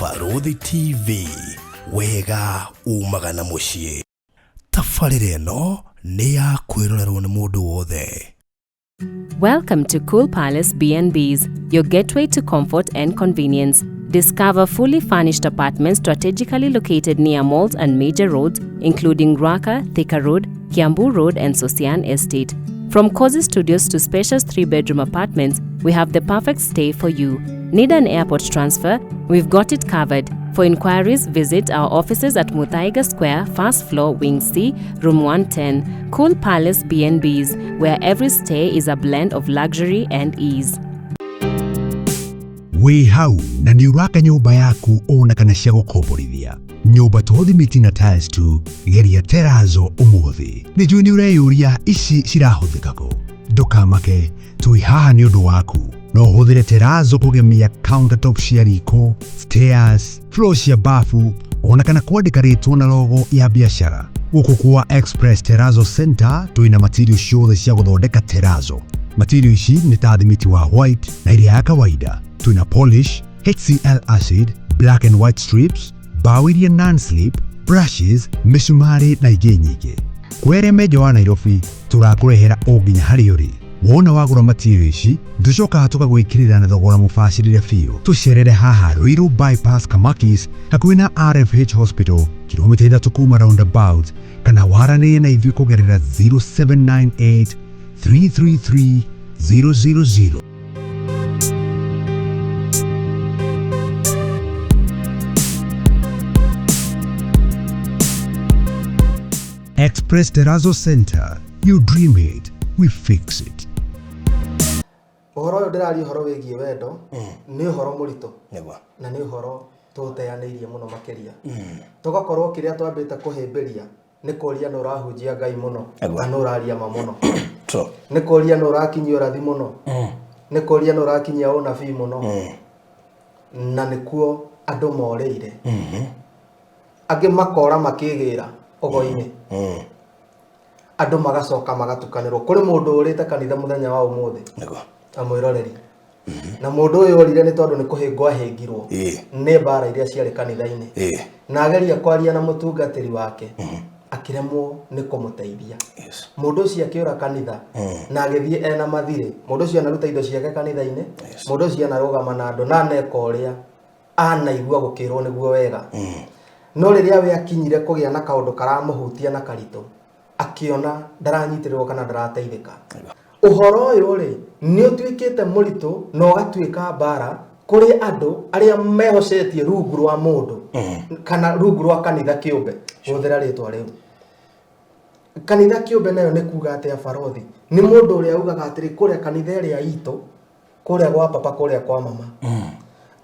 Barũthi TV, wega umaga na mũciĩ. Tabarĩra ĩno nĩ ya kwĩrorerwo nĩ mũndũ wothe. Welcome to Cool Palace B&Bs, your gateway to comfort and convenience. Discover fully furnished apartments strategically located near malls and major roads, including Ruaka, Thika Road, Kiambu Road, and Sosian Estate. From cozy studios to spacious 3-bedroom apartments, we have the perfect stay for you. Need an airport transfer? We've got it covered. For inquiries, visit our offices at Muthaiga Square, first floor, Wing C, Room 110, Cool Palace B&Bs, where every stay is a blend of luxury and ease. Wĩ hau na nĩ ũraka nyũmba yaku ona kana cia gũkomborithia nyũmba to thimiti na tiles tu, geria terazo ũmũthĩ. Nĩ njũĩ nĩ ũreyũria ici cirahũthĩka kũ. Ndũkamake, twĩ haha nĩ ũndũ waku. No ũhũthĩre terazo kũgemia countertop cia riko, stairs, floor cia bafu ona kana kwandĩka rĩtwa na logo ya biacara. Gũkũ kwa Express Terrazzo Center twĩna material ciothe cia gũthondeka terazo. Material ici nĩ ta thimiti wa white na ĩrĩa ya kawaida. Twĩna polish, HCl acid, black and white strips, mbaũ iria non-slip, brushes, mĩcumarĩ na ingĩ nyingĩ. Kwĩ arĩa me nja wa Nairobi tũrakũrehera o nginya harĩa ũrĩ. Wona wagũra material ici tũcokaga tũgagwĩkĩrĩra na thogora mũbacĩrĩre biũ. Tũcerere haha Ruiru Bypass Kamakis hakuhĩ na RFH Hospital kilomita 3 kuma roundabout, kana waranĩrie na ithuĩ kũgerera 0798 333 000. Express Terrazzo Center. You dream it, we fix it. Ũhoro ũyũ ndĩraria ũhoro wĩgiĩ wendo nĩ ũhoro mũritũ. Na nĩ ũhoro tũteanĩirie mũno makĩria. Tũgakorwo kĩrĩa twambĩte kũhĩmbĩria nĩ kũria nũ ũrahunjia Ngai mũno na nũ ũraria ma mũno. Nĩ kũria nũ ũrakinyia ũrathi mũno. Nĩ kũria nũ ũrakinyia ũnabii mũno. Na nĩkuo andũ morĩire. Angĩ makora makĩgĩra ũgo-inĩ. Andũ magacoka magatukanĩrwo. Kũrĩ mũndũ ũrĩte kanitha mũthenya wa ũmũthĩ. Na mwĩroreri. Na mũndũ ũyũ orire nĩ tondũ nĩ kũhĩngwo ahĩngirwo nĩ mbara iria ciarĩ kanitha-inĩ. Na ageria kwaria na mũtungatĩri wake akĩremwo nĩ kũmũteithia. Mũndũ ũcio akĩũra kanitha na agĩthiĩ ena mathirĩ. Mũndũ ũcio anaruta indo ciake kanitha-inĩ. Mũndũ ũcio anarũgama na andũ na aneka ũrĩa anaigua gũkĩrwo nĩguo wega. No rĩrĩa we akinyire kũgĩa na kaũndũ karamũhutia na karitũ, akĩona ndaranyitĩrĩrwo kana ndarateithĩka. Ũhoro ũyũ rĩ, nĩ ũtuĩkĩte mũritũ na ũgatuĩka mbara kũrĩ andũ arĩa mehocetie rungu rwa mũndũ kana rungu rwa kanitha kĩũmbe. Hũthĩra rĩtwa rĩu. Kanitha kĩũmbe nayo nĩ kuga atĩa barothi? Nĩ mũndũ ũrĩa ugaga atĩrĩ, kũrĩa kanitha ĩrĩa itũ, kũrĩa gwa papa, kũrĩa kwa mama.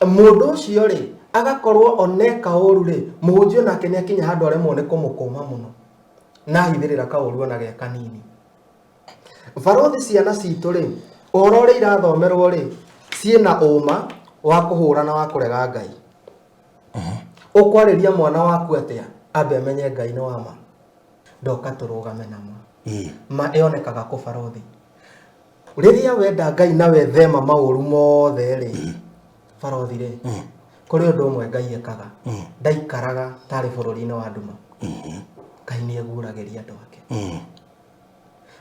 Mũndũ ũcio rĩ, agakorwo oneka ũru rĩ, mũhunjia nake nĩ akinya handũ aremwo nĩ kũmũkũma mũno. Na ahithĩrĩra kaũru ona ge kanini. Barothi ciana citũ rĩ, ũhoro ũrĩa irathomerwo rĩ, ciĩna ũma wa kũhũra na wa kũrega Ngai. Ũkwarĩria mwana waku atĩa ambe amenye Ngai nĩ wa ma? Ndoka tũrũgame na ma. Ma ĩonekaga kũ barothi? Rĩrĩa wenda Ngai na wethema maũru mothe rĩ, barothi rĩ, kũrĩ ũndũ ũmwe Ngai ekaga. Ndaikaraga tarĩ bũrũri-inĩ wa nduma. Ngai nĩ eguragĩria andũ ake.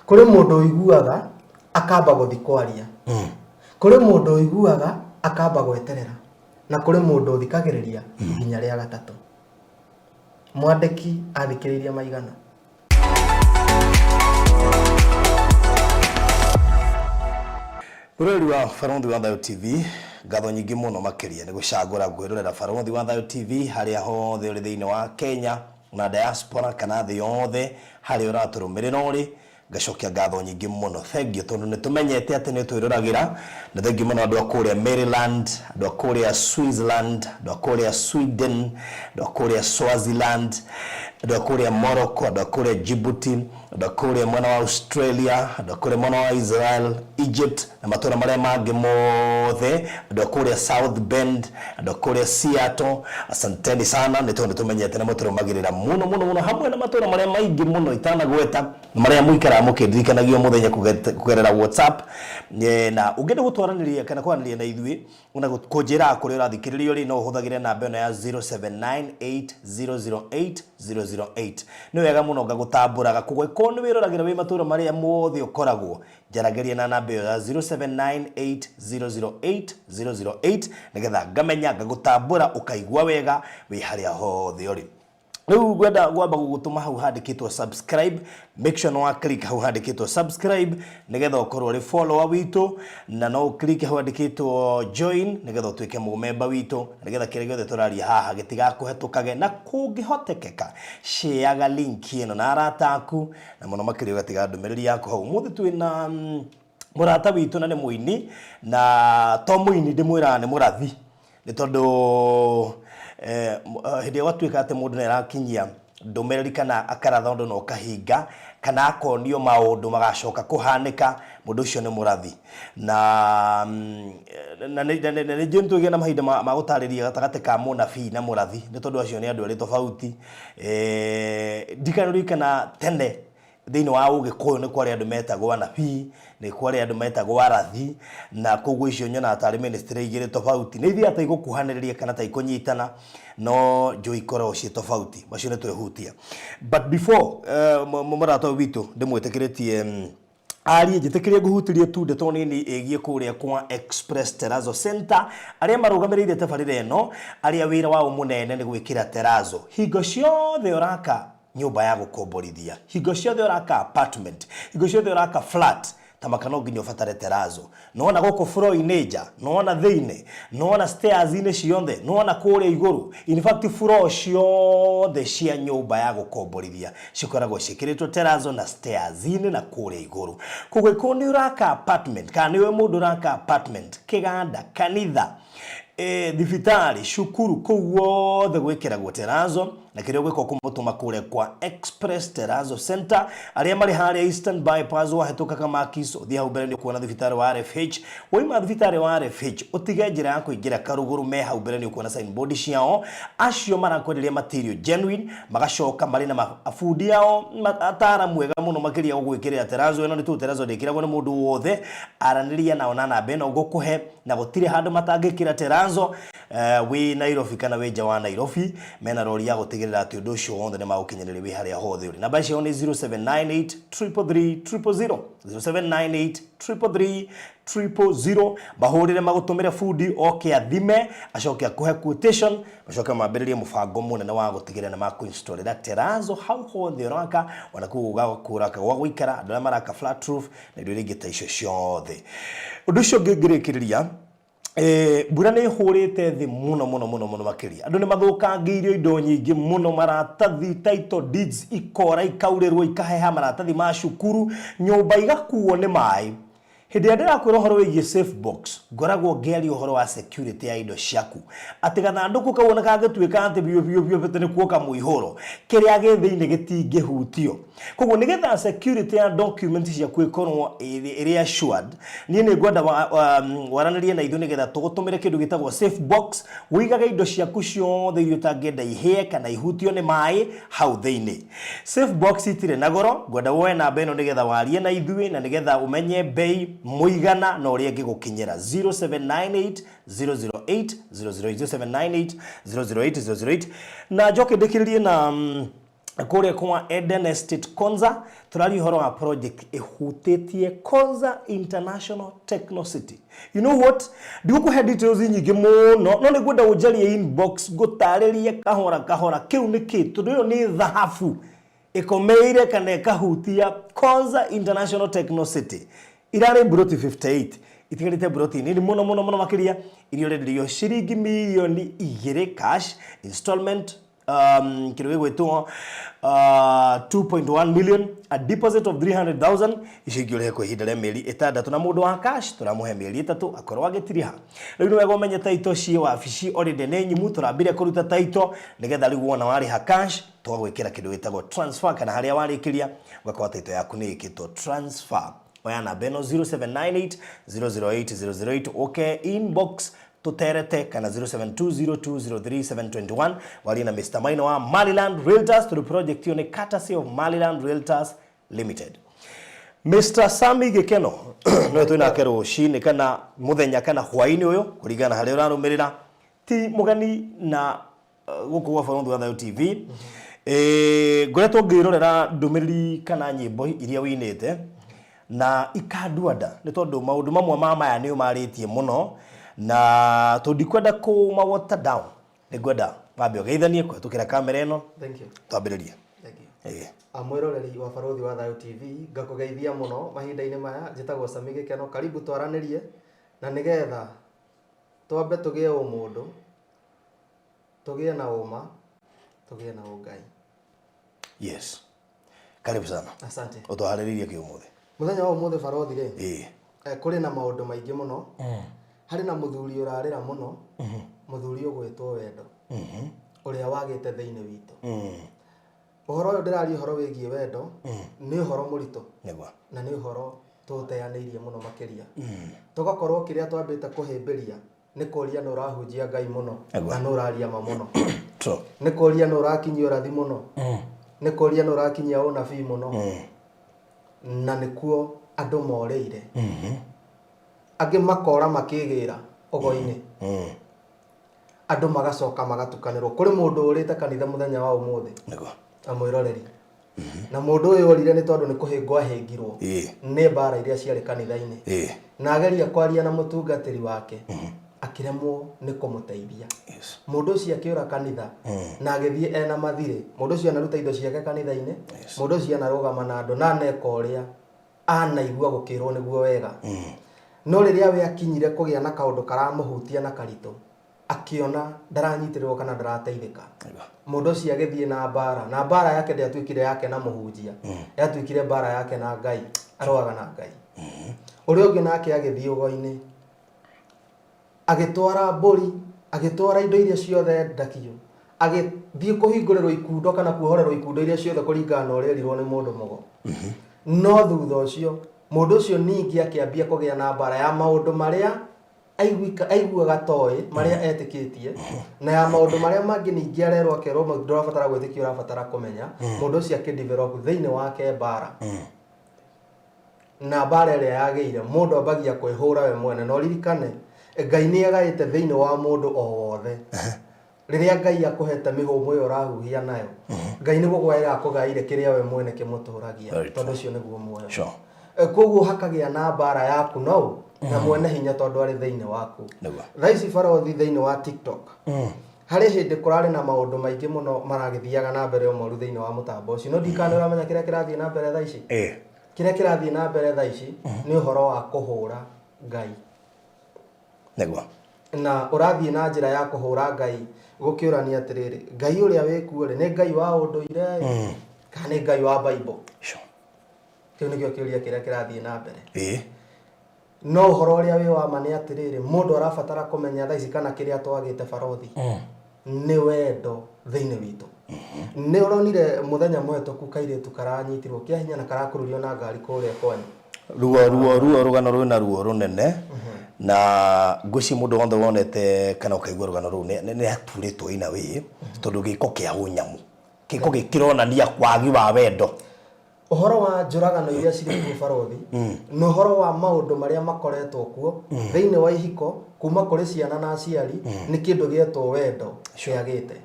Kũrĩ mũndũ ũiguaga akamba gũthiĩ kwaria. Kũrĩ mũndũ ũiguaga akamba gweterera. Na kũrĩ mũndũ ũthikagĩrĩria nginya rĩa gatatũ. Mwandĩki athikĩrĩirie maigana? Mwĩroreri wa Barũthi wa Thayũ TV, ngatho nyingĩ mũno makĩria nĩ gũcagũra kwĩrorera Barũthi wa Thayũ TV harĩa hothe ũrĩ thĩinĩ wa Kenya na diaspora kana thĩ yothe harĩa ũratũrũmĩrĩra ũrĩ. Ngacokia ngatho nyingĩ mũno, thengiũ tondũ nĩ tũmenyete atĩ nĩ ũtwĩroragĩra. Na thengiũ mũno andũ a kũrĩa Maryland, andũ a kũrĩa Switzerland, andũ a kũrĩa Sweden, andũ a kũrĩa Swaziland. Andũ a kũrĩa Morocco, andũ a kũrĩa Djibouti, andũ a kũrĩa mwena wa Australia, andũ a kũrĩa mwena wa Israel, Egypt na matũra marĩa mangĩ mothe, andũ a kũrĩa South Bend, andũ a kũrĩa Seattle, asanteni sana nĩ tondũ nĩtũmenyete na mũtũrũmagĩrĩra mũno mũno mũno, hamwe na matũra marĩa maingĩ mũno itanagweta, marĩa mũikaraga mũkĩndirikanagia o mũthenya kũgerera WhatsApp. Na ũngĩenda gũtwaranĩria kana kwaranĩria na ithuĩ ona kũnjĩraga kũrĩa ũrathikĩrĩria ũrĩ, no ũhũthagĩre namba ĩno ya 0798008008. Nĩ wega mũno ngagũtambũraga, koguo ĩkorwo nĩ wĩroragĩra wĩ matũra marĩa mothe ũkoragwo, njaragĩria na namba ĩyo ya 0798008008 nĩgetha ngamenya ngagũtambũra ũkaigua wega wĩ harĩa hothe ũrĩ. Rĩu ngwenda gwamba gũgũtũma hau handĩkĩtwo subscribe, make sure nĩ wa click hau handĩkĩtwo subscribe nĩgetha ũkorwo ũrĩ follower witũ, na no click hau handĩkĩtwo join nĩgetha ũtuĩke mũmemba witũ, nĩgetha kĩrĩa gĩothe tũraria haha gĩtigakũhetũkage, na kũngĩhotekeka shareaga link ĩno na arata aku, na mũno makĩria ũgatiga ndũmĩrĩri yaku hau. Ũmũthĩ twĩna mũrata witũ na nĩ mũini, na to mũini ndĩmwĩraga nĩ mũrathi, nĩ tondũ hĩndĩ ĩrĩa gwatuĩka atĩ mũndũ nĩ arakinyia ndũmĩrĩri kana akaratha ũndũ na ũkahinga, kana akonio maũndũ magacoka kũhanĩka, mũndũ ũcio nĩ mũrathi. Na na nĩ njũĩ nĩ tũgĩe na mahinda ma gũtarĩria gatagatĩ ka mũnabii na mũrathi, nĩ tondũ acio nĩ andũ erĩ tofauti. Ndikanarikana tene thĩinĩ wa Ũgĩkũyũ nĩ kwarĩ andũ metagwo anabii, nĩ kwarĩ andũ metagwo arathi, na koguo icio nyonaga tarĩ ministry igĩrĩ tofauti. Nĩ ithiaga ta igũkuhanĩrĩria kana ta ikũnyitana, no njũĩ ikoragwo ciĩ tofauti. Macio nĩ twehutia. But before mũrata ũyũ witũ ndĩmwĩtĩkĩrĩtie arie, njĩtĩkĩrie ngũhutĩrie tu ndeto nini ĩgiĩ kũrĩa kwa Express Terrazzo Center, arĩa marũgamĩrĩire tabarĩra ĩno, arĩa wĩra wao mũnene nĩ gwĩkĩra terrazzo. Hingo ciothe ũraka nyũmba ya gũkomborithia, hingo ciothe ũraka apartment, hingo ciothe ũraka flat, ta maka no nginya ũbatare terrazzo. Nĩwona gũkũ floor-inĩ nja, nĩwona thĩinĩ, nĩwona stairs-inĩ ciothe, nĩwona kũrĩa igũrũ. In fact, floor ciothe cia nyũmba ya gũkomborithia cikoragwo ciĩkĩrĩtwo terrazzo na stairs-inĩ na kũrĩa igũrũ. Koguo ĩkorwo nĩ ũraka apartment, kana nĩwe mũndũ ũraka apartment, kĩganda, kanitha, thibitarĩ, cukuru, kũu guothe gwĩkĩragwo terrazzo, na kĩrĩa ũgwĩka ũkũmũtũma kũrĩa kwa Express Terrazzo Center, arĩa marĩ harĩa Eastern Bypass, wahĩtũka Kamakis, ũthiĩ hau mbere nĩ ũkuona thibitarĩ wa RFH, waima thibitarĩ wa RFH ũtige njĩra ya kũingĩra Karũgũrũ, me hau mbere nĩ ũkuona signboard ciao, acio marakwenderia material genuine, magacoka marĩ na mabundi ao ataaramu ega mũno makĩria gũgwĩkĩrĩra terrazzo ĩno. Nĩ tũũ terrazzo ndĩkĩragwo nĩ mũndũ wothe, aranĩria nao na namba ĩno ngũkũhe, na gũtirĩ handũ matangĩkĩra terrazzo, wĩ Nairobi kana wĩ nja wa Nairobi, mena rori ya gũtigĩrĩra atĩ ũndũ ũcio wothe nĩ magũkinyanĩria wĩ harĩa hothe ũrĩ. Namba ciao nĩ 0798 333 000, 0798 333 000. Mahũrĩre magũtũmĩre bundi oke athime, acoke akũhe quotation, macoke mambĩrĩrie mũbango mũnene wa gũtigĩrĩra nĩ makũinstallĩra terrazzo hau hothe ũraka, ona kũu ũraka gwa gũikara, andũ arĩa maraka flat roof na indo iria ingĩ ta icio ciothe. Ũndũ ũcio ũngĩ ngĩrĩkĩrĩria, mbura nĩ ĩhũrĩte thĩ mũno mũno mũno mũno makĩria, andũ nĩ mathũkangĩirio indo nyingĩ mũno, maratathi, title deeds ikora, ikaurĩrwo, ikaheha, maratathi ma cukuru, nyũmba igakuo nĩ maĩ. Hĩndĩ ĩrĩa ndĩrakwĩra ũhoro wĩgiĩ safe box, ngoragwo ngĩaria ũhoro wa security ya indo ciaku, atĩ gathandũkũ kau ona kangĩtuĩka atĩ biũ biũ biũ atĩ nĩ kuoka mũihũro, kĩrĩa gĩ thĩinĩ gĩtingĩhutio. Koguo nĩgetha security ya document ciaku ĩkorwo ĩrĩ assured, niĩ nĩ ngwenda waranĩrie na ithuĩ nĩgetha tũgũtũmĩre kĩndũ gĩtagwo safe box, ũigage indo ciaku ciothe iria ũtangĩenda ihĩe kana ihutio nĩ maĩ hau thĩinĩ. Safe box itirĩ na goro, ngwenda woe namba ĩno nĩgetha warie na ithuĩ na nĩgetha ũmenye bei, mũigana na ũrĩa ĩngĩgũkinyĩra. 0798 008 008, 0798 008 008. Na njoke ndĩkĩrĩrie na kũrĩa kwa Eden Estate Konza, tũraria ũhoro wa project ĩhutĩtie Konza International Techno City. You know what, ndigũkũhe details nyingĩ mũno, no nĩ ngwenda ũnjarie inbox ngũtarĩrie kahora kahora kĩu nĩ kĩ, tondũ ĩyo nĩ thahabu ĩkomeire kana ĩkahutia Konza International Techno City. Irarĩ mburoti 58, itigarĩte mburoti nini mũno mũno mũno makĩria, iria ũrenderio ciringi 2 mirioni cash, installment Kĩndũ gĩgwĩtwo 2.1 million, a deposit of 300,000. Icio ingĩ ũrĩhe kwa ihinda rĩa mĩeri 6, na mũndũ wa cash tũramũhe mĩeri 3 akorwo agĩtiriha. Rĩu nĩ wega ũmenye title ciĩ wabici already nĩ nyimu, tũrambire kũruta title nĩgetha rĩu wona warĩha cash tũgagwĩkĩra kĩndũ gĩtagwo transfer, kana harĩa warĩkĩria ũgakorwo title yaku nĩ ĩkĩtwo transfer. Oya namba ĩno 0798 008 008, ũke inbox tũterete, kana 0720203721 warie na Mr. Maina wa Maryland Realtors, tondũ project ĩyo nĩ courtesy of Maryland Realtors Limited. Mr. Sami Gĩkeno nĩwe twĩ nake rũcinĩ kana mũthenya kana hwaĩ-inĩ ũyũ kũringana na harĩa ũrarũmĩrĩra, ti mũgeni na gũkũ gwa Barũthi wa Thayũ TV. Ngoretwo ngĩrorera ndũmĩrĩri kana nyĩmbo iria wĩinĩte na ikandua nda, nĩ tondũ maũndũ mamwe ma maya nĩ ũmarĩtie mũno, na tondũ ndikwenda kũma water down, nĩ ngwenda wambe ũgeithanie kũhetũkĩra kamera ĩno. Thank you. Twambĩrĩrie. Thank you. Mwĩroreri wa Barũthi wa Thayũ TV, ngakũgeithia mũno mahinda-inĩ maya. Njĩtagwo Sami Gĩkeno, karibu twaranĩrie, na nĩgetha twambe tũgĩe ũmũndũ, tũgĩe na ũma, tũgĩe na ũngai. Yes, karibu sana. Asante. Ũtwaharĩrĩirie kĩ ũmũthĩ? Mũthenya wa ũmũthĩ, Barũthi rĩ, kũrĩ na maũndũ maingĩ mũno. Harĩ na mũthuri ũrarĩra mũno, mũthuri ũgwĩtwo wendo ũrĩa wagĩte thĩinĩ witũ. Ũhoro ũyũ ndĩraria ũhoro wĩgiĩ wendo nĩ ũhoro mũritũ na nĩ ũhoro tũteanĩirie mũno makĩria, tũgakorwo kĩrĩa twambĩte kũhĩmbĩria nĩ kũria nĩ ũrahunjia Ngai mũno na nĩ ũraria ma mũno, nĩ kũria nĩ ũrakinyia ũrathi mũno, nĩ kũria nĩ ũrakinyia ũnabii mũno, na nĩkuo andũ morĩire. Angĩ makora makĩgĩra ũgo-inĩ, andũ magacoka magatukanĩrwo. Kũrĩ mũndũ ũrĩte kanitha mũthenya wa ũmũthĩ na mwĩroreri, na mũndũ ũyũ orire nĩ tondũ nĩ kũhĩngwo ahĩngirwo nĩ mbara iria ciarĩ kanitha-inĩ, na ageria kwaria na mũtungatĩri wake akĩremwo nĩ kũmũteithia. Mũndũ ũcio akĩũra kanitha na agĩthiĩ ena mathirĩ. Mũndũ ũcio anaruta indo ciake kanitha-inĩ. Mũndũ ũcio anarũgama na andũ na aneka ũrĩa anaigua gũkĩrwo nĩguo wega, no rĩrĩa we akinyire kũgĩa na kaũndũ karamũhutia na karitũ, akĩona ndaranyitĩrĩrwo kana ndarateithĩka. Mũndũ ũcio agĩthiĩ na mbara, na mbara yake ndĩatuĩkire yake na mũhunjia, yatuĩkire mbara yake na Ngai, arũaga na Ngai. Ũrĩa ũngĩ nake agĩthiĩ ũgo-inĩ, agĩtwara mbũri, agĩtwara indo iria ciothe ndakio, agĩthiĩ kũhingũrĩrwo ikundo kana kuohorerwo ikundo iria ciothe kũringana na ũrĩa erirwo nĩ mũndũ mũgo. No thutha ũcio mũndũ ũcio ningĩ akĩambia kũgĩa na mbara ya maũndũ marĩa aiguaga toĩ marĩa etĩkĩtie, na ya maũndũ marĩa mangĩ ningĩ arerwo, akerwo ndũrabatara gwĩtĩkia, ũrabatara kũmenya. Mũndũ ũcio akĩdevelop thĩinĩ wake mbara, na mbara ĩrĩa yagĩire mũndũ ambagia kwĩhũra we mwene. Na ũririkane Ngai nĩ agaĩte thĩinĩ wa mũndũ o wothe. Rĩrĩa Ngai akũhete mĩhũmũ ĩyo ũrahuhia nayo, Ngai nĩ gũgwaĩra akũgaĩire kĩrĩa we mwene kĩmũtũragia, tondũ ũcio nĩguo muoyo. Koguo hakagĩa na mbara yaku no na mwene hinya, tondũ arĩ thĩinĩ waku. Thaa ici, Barothi, thĩinĩ wa TikTok harĩ hĩndĩ kũrarĩ na maũndũ maingĩ mũno maragĩthiaga na mbere o moru thĩinĩ wa mũtambo ũcio, no ndikana ũramenya kĩrĩa kĩrathiĩ na mbere thaa ici. Kĩrĩa kĩrathiĩ na mbere thaa ici nĩ ũhoro wa kũhũra Ngai. Na ũrathiĩ na njĩra ya kũhũra Ngai, gũkĩũrania atĩrĩrĩ, Ngai ũrĩa wĩkuo rĩ, nĩ Ngai wa ũndũire kana nĩ Ngai wa Bible? Kĩu nĩkĩo kĩũria kĩrĩa kĩrathiĩ na mbere. No ũhoro ũrĩa wĩ wa ma nĩ atĩrĩrĩ, mũndũ arabatara kũmenya thaa ici kana kĩrĩa twagĩte, Barothi, nĩ wendo thĩinĩ witũ. Nĩ ũronire mũthenya mũhetũku kairĩtu karanyitirwo kĩa hinya na karakururio na ngari kũrĩa kwanyu? Ruo, ruo, ruo, rũgano rwĩna ruo rũnene, na ngwĩciria mũndũ wothe wonete kana ũkaigua rũgano rũu nĩ aturĩtwo in a way, tondũ gĩko kĩa ũnyamũ, gĩko gĩkĩronania wagi wa wendo. Ũhoro wa njũragano iria cirĩ kuo, Barothi, na ũhoro wa maũndũ marĩa makoretwo kuo thĩinĩ wa ihiko kuma kũrĩ ciana na aciari, nĩ kĩndũ gĩetwo wendo kĩagĩte.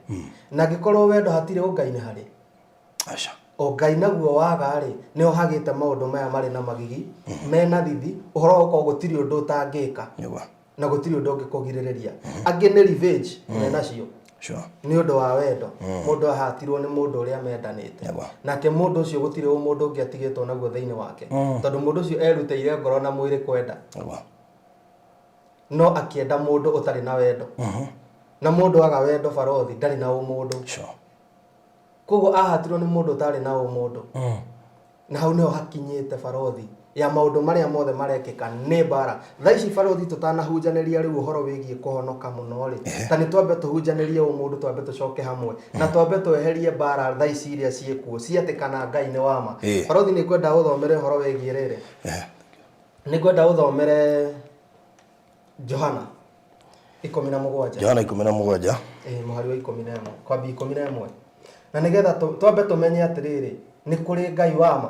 Na angĩkorwo wendo hatirĩ, ũngai nĩ harĩ? Aca. Ũngai naguo waga-rĩ, nĩho hagĩte maũndũ maya marĩ na magigi mena thithi, ũhoro wa gũkorwo gũtirĩ ũndũ ũtangĩka na gũtirĩ ũndũ ũngĩkũgirĩrĩria. Angĩ nĩ revenge menacio nĩ ũndũ wa wendo. Mũndũ ahatirwo nĩ mũndũ ũrĩa mendanĩte nake, mũndũ ũcio gũtirĩ mũndũ ũngĩ atigĩtwo naguo thĩinĩ wake, tondũ mũndũ ũcio erutĩire ngoro na mwĩrĩ kwenda, no akĩenda mũndũ ũtarĩ na wendo. Na mũndũ aga wendo, Barothi, ndarĩ na ũmũndũ. Koguo ahatirwo nĩ mũndũ ũtarĩ na ũmũndũ. Na hau nĩho hakinyĩte, barothi, ya maũndũ marĩa mothe marekĩka nĩ mbara thaa ici. Barothi, tũtanahunjanĩria rĩu ũhoro wĩgiĩ kũhonoka mũno rĩ, ta nĩ twambe tũhunjanĩrie ũmũndũ, twambe tũcoke hamwe na twambe tweherie mbara thaa ici iria ciĩkuo ciatĩ kana Ngai nĩ wama. Barothi, nĩ ngwenda ũthomere ũhoro wĩgiĩ rĩrĩ, nĩ ngwenda ũthomere Johana 17. Johana 17. Ĩĩ, mũhari wa 11 kwambia 11, na nĩgetha twambe tũmenye atĩrĩrĩ, nĩ kũrĩ Ngai wa ma,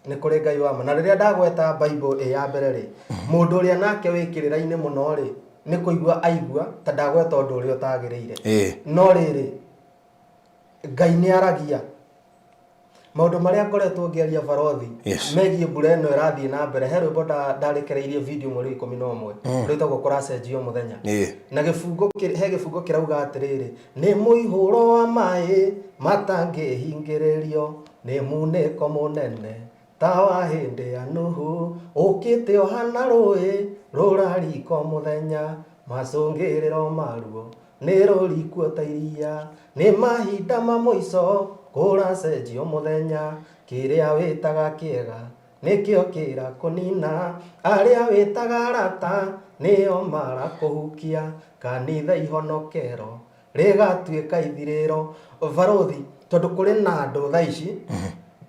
nĩ kũrĩ Ngai wa ma. Na rĩrĩa ndagweta Bible ĩ ya mbere rĩ, mũndũ ũrĩa nake wĩ kĩrĩra-inĩ mũno rĩ, nĩ kũigua aigua ta ndagweta ũndũ ũrĩa ũtagĩrĩire. No rĩrĩ, Ngai nĩ aragia maũndũ marĩa ngoretwo ngĩaria, barothi, megiĩ mbura ĩno ĩrathiĩ na mbere. He rwĩmbo ndarekereirie video mweri wa 11 rwĩtagwo "Kũracenjio Mũthenya". Na gĩbungo he gĩbungo kĩrauga atĩrĩrĩ, nĩ mũihũro wa maĩ matangĩhingĩrĩrio, nĩ munĩko mũnene ta wa hĩndĩ ya Nuhu, ũkĩte ũhana rũĩ rũrariko mũthenya, macũngĩrĩro maruo nĩ rũrikuo ta iria, nĩ mahinda ma mũico, kũracenjio mũthenya, kĩrĩa wĩtaga kĩega nĩkĩo kĩrakũnina, arĩa wĩtaga arata nĩo marakũhukia, kanitha ihonokero rĩgatuĩka ithirĩro. Barothi, tondũ kũrĩ na andũ thaa ici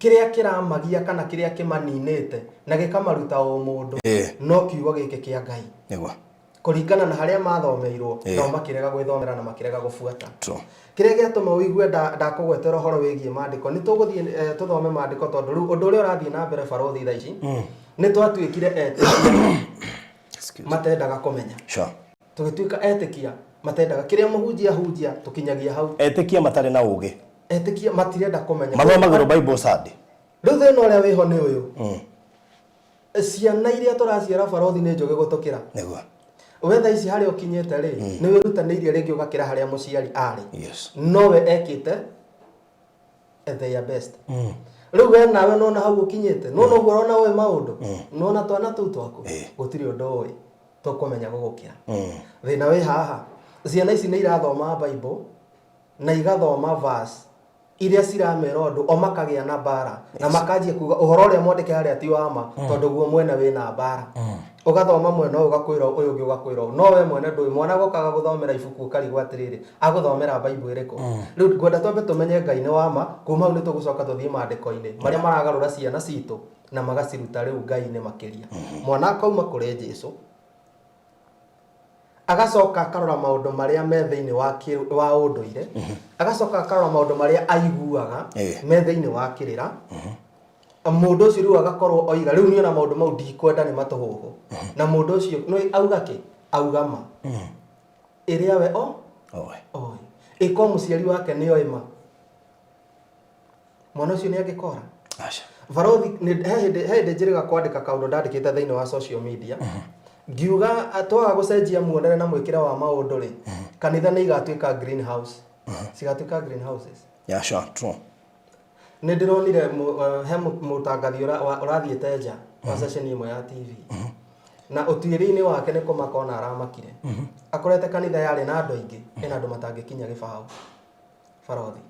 kĩrĩa kĩramagia kana kĩrĩa kĩmaninĩte na gĩkamaruta ũmũndũ no kiugo gĩkĩ kĩa Ngai, kũringana na harĩa mathomeirwo, nao makĩrega gwĩthomera na makĩrega gũbuata. Kĩrĩa gĩatũma ũigue ndakũgwetera ũhoro wĩgiĩ maandĩko, nĩ tũgũthiĩ tũthome maandĩko, tondũ rĩu ũndũ ũrĩa ũrathiĩ na mbere, barothi, thaa ici nĩ twatuĩkire etĩkia Excuse me. matendaga kũmenya. Tũgĩtuĩka etĩkia matendaga kĩrĩa mũhunjia hunjia, tũkinyagia hau. Etĩkia matarĩ na ũgĩ. Etĩkia matirenda kũmenya. Mathomagĩrwo Bible Sunday. Rĩu thĩna ũrĩa wĩho nĩ ũyũ, ciana iria tũraciara, barothi, nĩ njũgĩ gũtũkĩra. We thaa ici harĩa ũkinyĩte rĩ, nĩ wĩrutanĩirie rĩngĩ ũgakĩra harĩa mũciari arĩ. Nowe ekĩte their best. Rĩu we nawe nona hau ũkinyĩte, nona ũguo ũrona ũĩ maũndũ, nona twana tũu twaku gũtirĩ ũndũ ũĩ tũkũmenya gũgũkĩra. Thĩna wĩ haha, ciana ici nĩ irathoma Bible na igathoma verse iria ciramera ũndũ, o makagĩa na mbara na makanjia kuga ũhoro ũrĩa mwandĩke harĩa ti wa ma, tondũ guo mwene wĩna mbara. Ũgathoma mwena ũyũ ũgakwĩra ũũ, ũyũ ũngĩ ũgakwĩra ũũ, no we mwene ndũĩ. Mwana gokaga gũthomera ibuku ũkarigwo atĩrĩrĩ, agũthomera Bible ĩrĩkũ? Rĩu ngwenda twambe tũmenye Ngai nĩ wa ma. Kuma hau nĩ tũgũcoka tũthiĩ maandĩko-inĩ marĩa maragarũra ciana citũ na magaciruta rĩu Ngai-inĩ makĩria. Mwana akauma kũrĩ Jesu, agacoka akarora maũndũ marĩa me thĩinĩ wa wa ũndũire, agacoka akarora maũndũ marĩa aiguaga me thĩinĩ wa kĩrĩra. Mũndũ ũcio rĩu agakorwo oiga, rĩu niĩ ona maũndũ mau ndikwenda, nĩ matũhũhũ. Na mũndũ ũcio nĩ auga kĩ? Auga ma ĩrĩa we o Oe. Oĩ ĩko mũciari wake nĩ oĩ ma, mwana ũcio nĩ angĩkora. Aca. Barothi, he hĩndĩ njĩrĩga kwandĩka kaũndũ ndandĩkĩte thĩinĩ wa social media, ngiuga twaga gũcenjia muonere na mwĩkĩre wa maũndũ rĩ, kanitha nĩ igatuĩka greenhouse, cigatuĩka greenhouses. Yeah, sure, true. Nĩ ndĩronire he mũtangathi ũrathiĩte nja wa ceceni ĩmwe ya TV, na ũtuĩria-inĩ wake nĩ kũmaka ona aramakire akorete kanitha yarĩ na andũ aingĩ, ĩna andũ matangĩkinya 0. Barothi,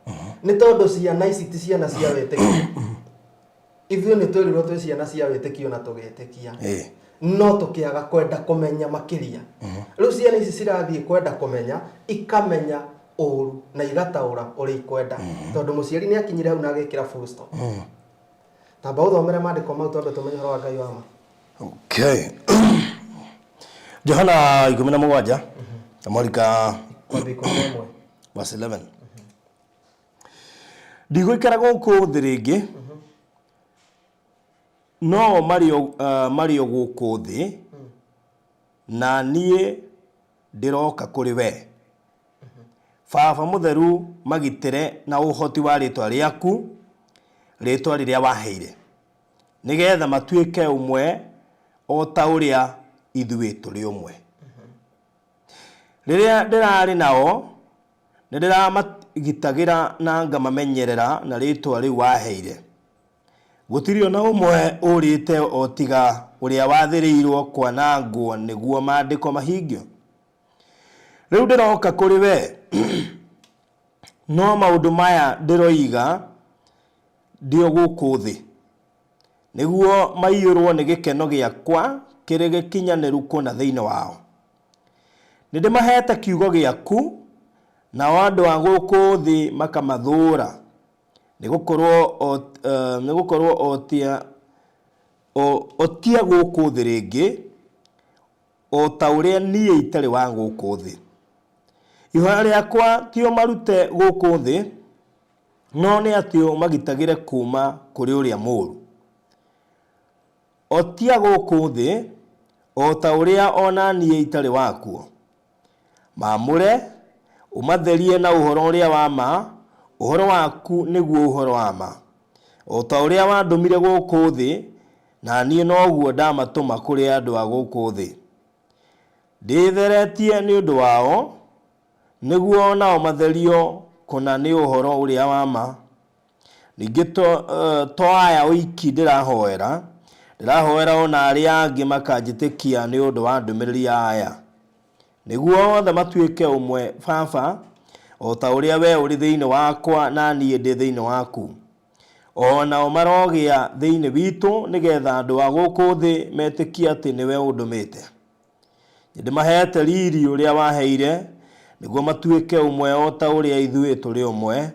nĩ tondũ ciana ici ti ciana cia wĩtĩkio. Ithuĩ nĩ twĩrirwo twĩ ciana cia wĩtĩkio na tũgĩtĩkia, no tũkĩaga kwenda kũmenya makĩria. Rĩu ciana ici cirathiĩ kwenda kũmenya, ikamenya ũru na igataũra ũrĩa ikwenda, tondũ mũciari nĩ akinyire hau na agĩkĩra full stop. Tamba ũthomere maandĩko mau twambe tũmenye ũhoro wa Ngai wa ma. Okay. Johana 17 kamwarika Kwambia 11. Verse 11. Ndigũikara gũkũ thĩ rĩngĩ, no marĩ o gũkũ thĩ, na niĩ ndĩroka kũrĩ we. Baba mũtheru, magitĩre na ũhoti wa rĩtwa rĩaku, rĩtwa rĩrĩa waheire, nĩgetha matuĩke ũmwe o ta ũrĩa ithuĩ tũrĩ ũmwe. Rĩrĩa ndĩrarĩ nao, nĩ ndĩramagitagĩra na ngamamenyerera na rĩtwa rĩu waheire. Gũtirĩ o na ũmwe ũrĩte o tiga ũrĩa wathĩrĩirwo kwanangwo nĩguo maandĩko mahingio. Rĩu ndĩroka kũrĩ we. No maũndũ maya ndĩroiga ndĩ o gũkũ thĩ, nĩguo maiyũrũo nĩ gĩkeno gĩakwa kĩrĩ gĩkinyanĩru kũna thĩinĩ wao. Nĩndĩmaheete kiugo gĩaku, nao andũ a gũkũ thĩ makamathũũra, nĩgũkorwo o, nĩgũkorwo o ti a, o, o ti a gũkũ thĩ rĩngĩ, o ta ũrĩa niĩ itarĩ wa gũkũ thĩ. Ihoya rĩakwa ti ũmarute gũkũ thĩ, no nĩ atĩ ũmagitagĩre kuuma kũrĩ ũrĩa mũũru. O ti a gũkũ thĩ, o ta ũrĩa o na niĩ itarĩ wakuo. Maamũre, ũmatherie na ũhoro ũrĩa wa ma, ũhoro waku nĩguo ũhoro wa ma. O ta ũrĩa wandũmire gũkũ thĩ, na niĩ noguo ndamatũma kũrĩ andũ a gũkũ thĩ. Ndĩĩtheretie nĩ ũndũ wao, nĩguo o nao matherio kũna nĩ ũhoro ũrĩa wa ma. Ningĩ to, to aya oiki ndĩrahoera, ndĩrahoera o na arĩa angĩ makanjĩtĩkia nĩ ũndũ wa ndũmĩrĩri ya aya, nĩguo othe matuĩke ũmwe, Baba, o ta ũrĩa wee ũrĩ thĩinĩ wakwa na niĩ ndĩ thĩinĩ waku. O nao marogĩa thĩinĩ witũ, nĩgetha andũ a gũkũ thĩ metĩkie atĩ nĩwe ũndũmĩte. Nĩndĩmaheete riri ũrĩa waheire, nĩguo matuĩke ũmwe o ta ũrĩa ithuĩ tũrĩ ũmwe.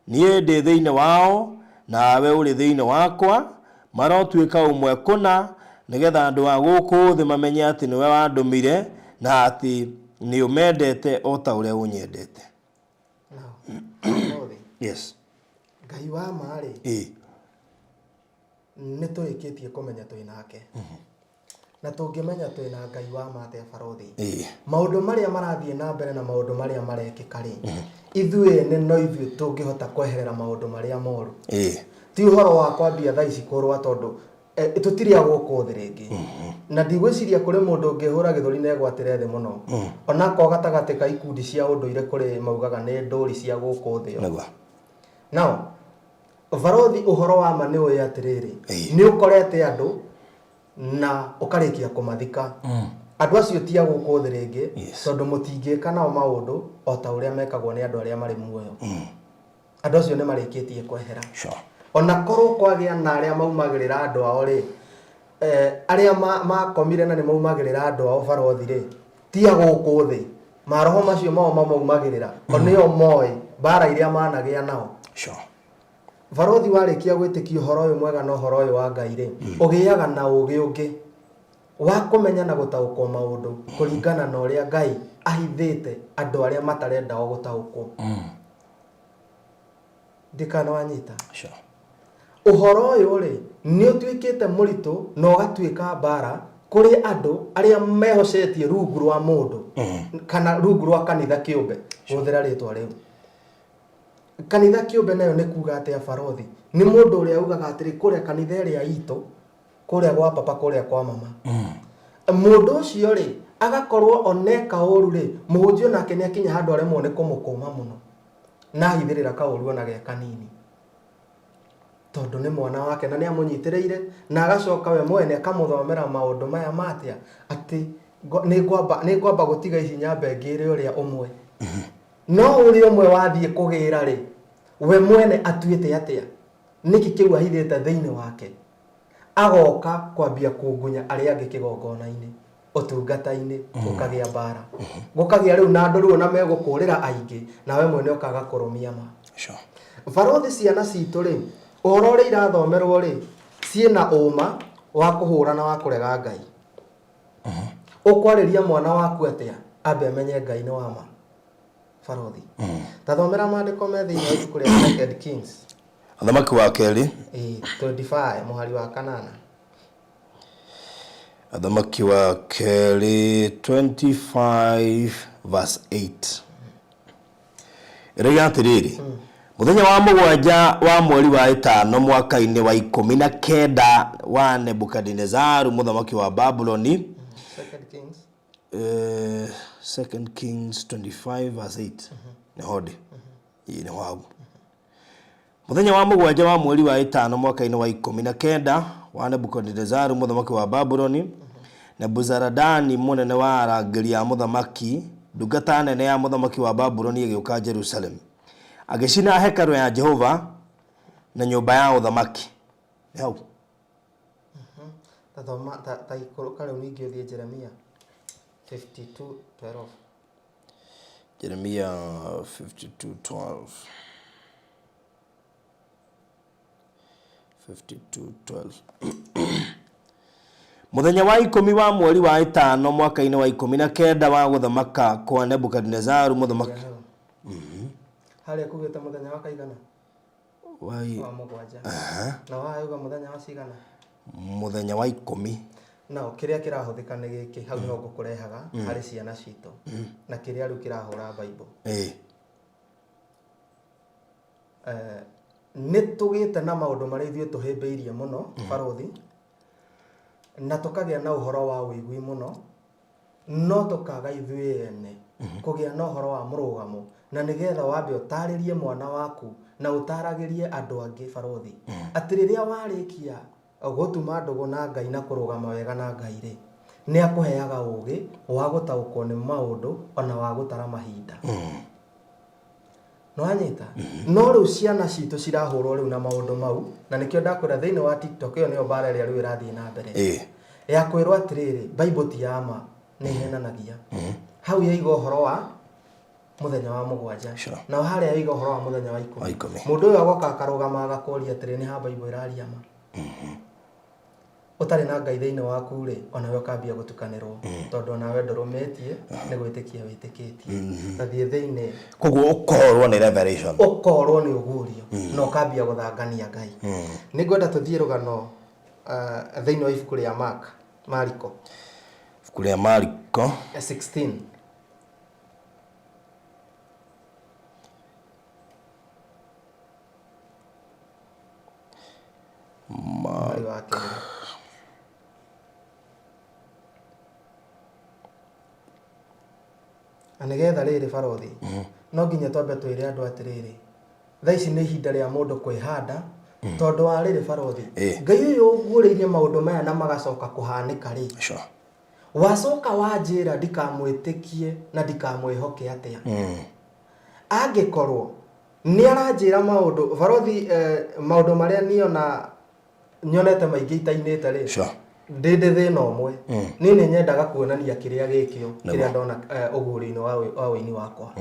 Niĩ ndĩ thĩinĩ wao, nawe ũrĩ thĩinĩ wakwa, marotuĩka ũmwe kũna, nĩgetha andũ a gũkũ thĩ mamenye atĩ nĩwe wandũmire, na atĩ nĩũmendete o ta ũrĩa ũnyendete. Now, ũmũthĩ, Yes. Ngai wa ma-rĩ, Ĩĩ. nĩ tũrĩkĩtie kũmenya twĩ nake. Na tũngĩmenya twĩ na Ngai wa ma atĩa barothi? Ĩĩ. Maũndũ marĩa marathiĩ na mbere na maũndũ marĩa marekĩka rĩ, ithuĩ ene no ithuĩ tũngĩhota kweherera maũndũ marĩa moru. Ĩĩ. Ti ũhoro wa kwambia thaa ici kũrũa tondũ eh, tũtirĩ a gũkũ thĩ rĩngĩ. Na ndigwĩciria kũrĩ mũndũ ũngĩhũra gĩthũri na egwatĩre thĩ mũno. Onakorwo gatagatĩ ka ikundi cia ũndũire kũrĩ maugaga nĩ ndũri cia gũkũ thĩ. Nĩguo. Now, barothi ũhoro wa ma nĩ ũĩ atĩrĩrĩ, Ĩĩ. nĩ ũkorete andũ na ũkarĩkia kũmathika andũ acio ti a gũkũ thĩ rĩngĩ Yes. tondũ mũtingĩka nao maũndũ o ta ũrĩa mekagwo nĩ andũ arĩa marĩ muoyo andũ acio nĩ marĩkĩtie kwehera Sure. ona korwo kwagĩa na arĩa maumagĩrĩra andũ ao rĩ eh, arĩa makomire na nĩ maumagĩrĩra andũ ao barothi rĩ ti a gũkũ thĩ maroho macio mao mamaumagĩrĩra o nĩo moĩ mbara iria managĩa nao Sure. Barothi warĩkia gwĩtĩkia ũhoro ũyũ mwega na ũhoro ũyũ wa Ngai rĩ, ũgĩaga na ũgĩ ũngĩ wa kũmenya na gũtaũkwo maũndũ kũringana na ũrĩa Ngai ahithĩte andũ arĩa matarenda o gũtaũkwo. Ndikana wanyita. Sure. Ũhoro ũyũ rĩ, nĩ ũtuĩkĩte mũritũ na ũgatuĩka mbara kũrĩ andũ arĩa mehocetie rungu rwa mũndũ kana rungu rwa kanitha kĩũmbe, hũthĩra rĩtwa rĩu. Kanitha kĩũmbe nayo nĩ kuga atĩa barothi? Nĩ mũndũ ũrĩa ugaga atĩrĩ kũrĩa kanitha ĩrĩa itũ, kũrĩa gwa papa kũrĩa kwa mama. Mũndũ ũcio rĩ, agakorwo oneka ũru rĩ, mũhunjia onake nĩ akinya handũ aremwo nĩ kũmũkũma mũno. Na ahithĩrĩra kaũru ona ge kanini. Tondũ nĩ mwana wake na nĩ amũnyitĩrĩire, na agacoka we mwene akamũthomera maũndũ maya ma atĩa, atĩ nĩ ngwamba gũtiga ici nyambe ngĩre ũrĩa ũmwe. No ũrĩa ũmwe wathiĩ kũgĩra-rĩ, we mwene atuĩte atĩa? Nĩkĩ kĩu ahithĩte thĩinĩ wake? Agoka kwambia kũngunya arĩa angĩ kĩgongona-inĩ, ũtungata-inĩ, gũkagĩa mbara. Gũkagĩa rĩu na andũ rĩu ona megũkũrĩra aingĩ, nawe mwene ũkaga kũrũmia ma. Sure. Barothi ciana citũ-rĩ, ũhoro ũrĩa irathomerwo-rĩ, ciĩna ũma wa kũhũra na wa kũrega Ngai. Ũkwarĩria mwana waku atĩa ambe amenye Ngai nĩ wa ma? Barothi. Ta thomera maandĩko me thĩinĩ wa ibuku rĩa Second Kings. Athamaki wa kerĩ. Ĩĩ, 25 mũhari wa kanana. Athamaki wa kerĩ 25 verse 8. Ĩroiga atĩrĩrĩ, mũthenya wa mũgwanja wa mweri wa ĩtano mwaka-inĩ wa 19 wa Nebukadinezaru mũthamaki wa Babuloni, Second Kings. Second Kings 25 verse 8 nĩho ndĩ. Ĩĩ nĩho hau. Mũthenya wa mũgwanja wa mweri wa ĩtano mwaka-inĩ wa 19 wa Nebukadinezaru mũthamaki wa Babuloni, Nebuzaradani mũnene wa arangĩri a mũthamaki, ndungata nene ya mũthamaki wa Babuloni ĩgĩũka Jerusalemu. Agĩcina hekarũ ya Jehova na nyũmba ya ũthamaki. Nĩ hau. Ta thoma ta ta ikũrũka rĩu ningĩ ũthiĩ Jeremia 52:12. Jeremia 52:12. 52:12. Mũthenya wa 10 wa mweri wa ĩtano mwaka-inĩ wa 19 wa gũthamaka kwa Nebukadinezaru mũthamaki. Hau. Harĩa kugĩte mũthenya wa kaigana? Wa mũgwanja. Na wayuga mũthenya wa cigana? Mũthenya wa 10. Nao kĩrĩa kĩrahũthĩka nĩ gĩkĩ hau no ngũkũrehaga harĩ ciana citũ na kĩrĩa rĩu kĩrahũra Bible. Nĩ tũgĩte na maũndũ marĩa ithuĩ tũhĩmbĩirie mũno barothi, na tũkagĩa na ũhoro wa ũigui mũno, no tũkaga ithuĩ ene kũgĩa na ũhoro wa mũrũgamo, na nĩgetha wambe ũtarĩrie mwana waku na ũtaragĩrie andũ angĩ barothi, atĩ rĩrĩa warĩkia gũtuma ndũgũ na Ngai na kũrũgama wega na Ngai rĩ, nĩ akũheaga ũgĩ wa gũtaũkwo nĩ maũndũ ona wa gũtara mahinda. Nĩwanyita? No rĩu ciana citũ cirahũrwo rĩu na maũndũ mau, na nĩkĩo ndakwĩra thĩinĩ wa TikTok ĩyo nĩyo mbara ĩrĩa rĩu ĩrathiĩ na mbere. Ya kwĩrwo atĩrĩrĩ, Bible ti ya ma, nĩ ĩhenanagia. Hau yaiga ũhoro wa mũthenya wa mũgwanja. Nao harĩa yaiga ũhoro wa mũthenya wa 10. Wa ikũmi. Mũndũ ũyũ agoka akarũgama agakũria atĩrĩ, nĩ ha Bible ĩraria ma? Ũtarĩ na Ngai thĩinĩ waku rĩ, onawe ũkambia gũtukanĩrwo, tondũ onawe ndũrũmĩtie nĩ gwĩtĩkia wĩtĩkĩtie. Ta thiĩ thĩinĩ. Koguo ũkorwo nĩ revelation. Ũkorwo nĩ ũguũrio, na ũkambia gũthangania Ngai. Nĩ ngwenda tũthiĩ rũgano thĩinĩ wa ibuku rĩa Mark, Mariko. Ibuku rĩa Mariko. 16. Mũhari wa kerĩ. Na nĩgetha rĩrĩ barothi, no nginya twambe twĩre andũ atĩrĩrĩ, thaa ici nĩ ihinda rĩa mũndũ kwĩhanda, tondũ wa rĩrĩ barothi, Ngai ũyũ ũguũrĩirie maũndũ maya na magacoka kũhanĩka rĩ, wacoka wanjĩra ndikamwĩtĩkie na ndikamwĩhoke atĩa? Angĩkorwo nĩ aranjĩra maũndũ barothi, maũndũ marĩa niĩ ona nyonete maingĩ itainĩte rĩ, ndĩ ndĩ thĩna ũmwe. Niĩ nĩ nyendaga kuonania kĩrĩa gĩkĩo, kĩrĩa ndona ũguũrio-inĩ wa ũini wakwa.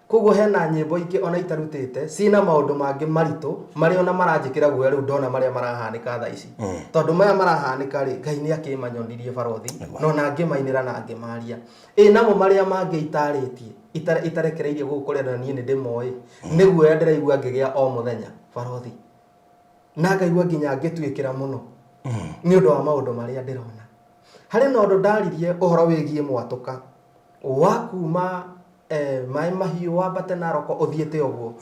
Koguo hena nyĩmbo ingĩ ona itarutĩte ciĩna maũndũ mangĩ maritũ marĩa ona maranjĩkĩra guoya rĩu ndona marĩa marahanĩka thaa ici. Tondũ maya marahanĩka rĩ, Ngai nĩ akĩmanyonirie barothi, na ona ngĩmainĩra na ngĩmaria. Ĩ namo marĩa mangĩ itarĩtie, itarekereirie gũkũ kũrĩa na niĩ nĩ ndĩmoĩ, nĩ guoya ndĩraigua ngĩgĩa o mũthenya barothi. Na ngaigua nginya ngĩtuĩkĩra mũno nĩ ũndũ wa maũndũ marĩa ndĩrona. Harĩ na ũndũ ndaririe ũhoro wĩgiĩ mwatũka wa kuma maĩ mahiũ wambate Narok ũthiĩte ũguo.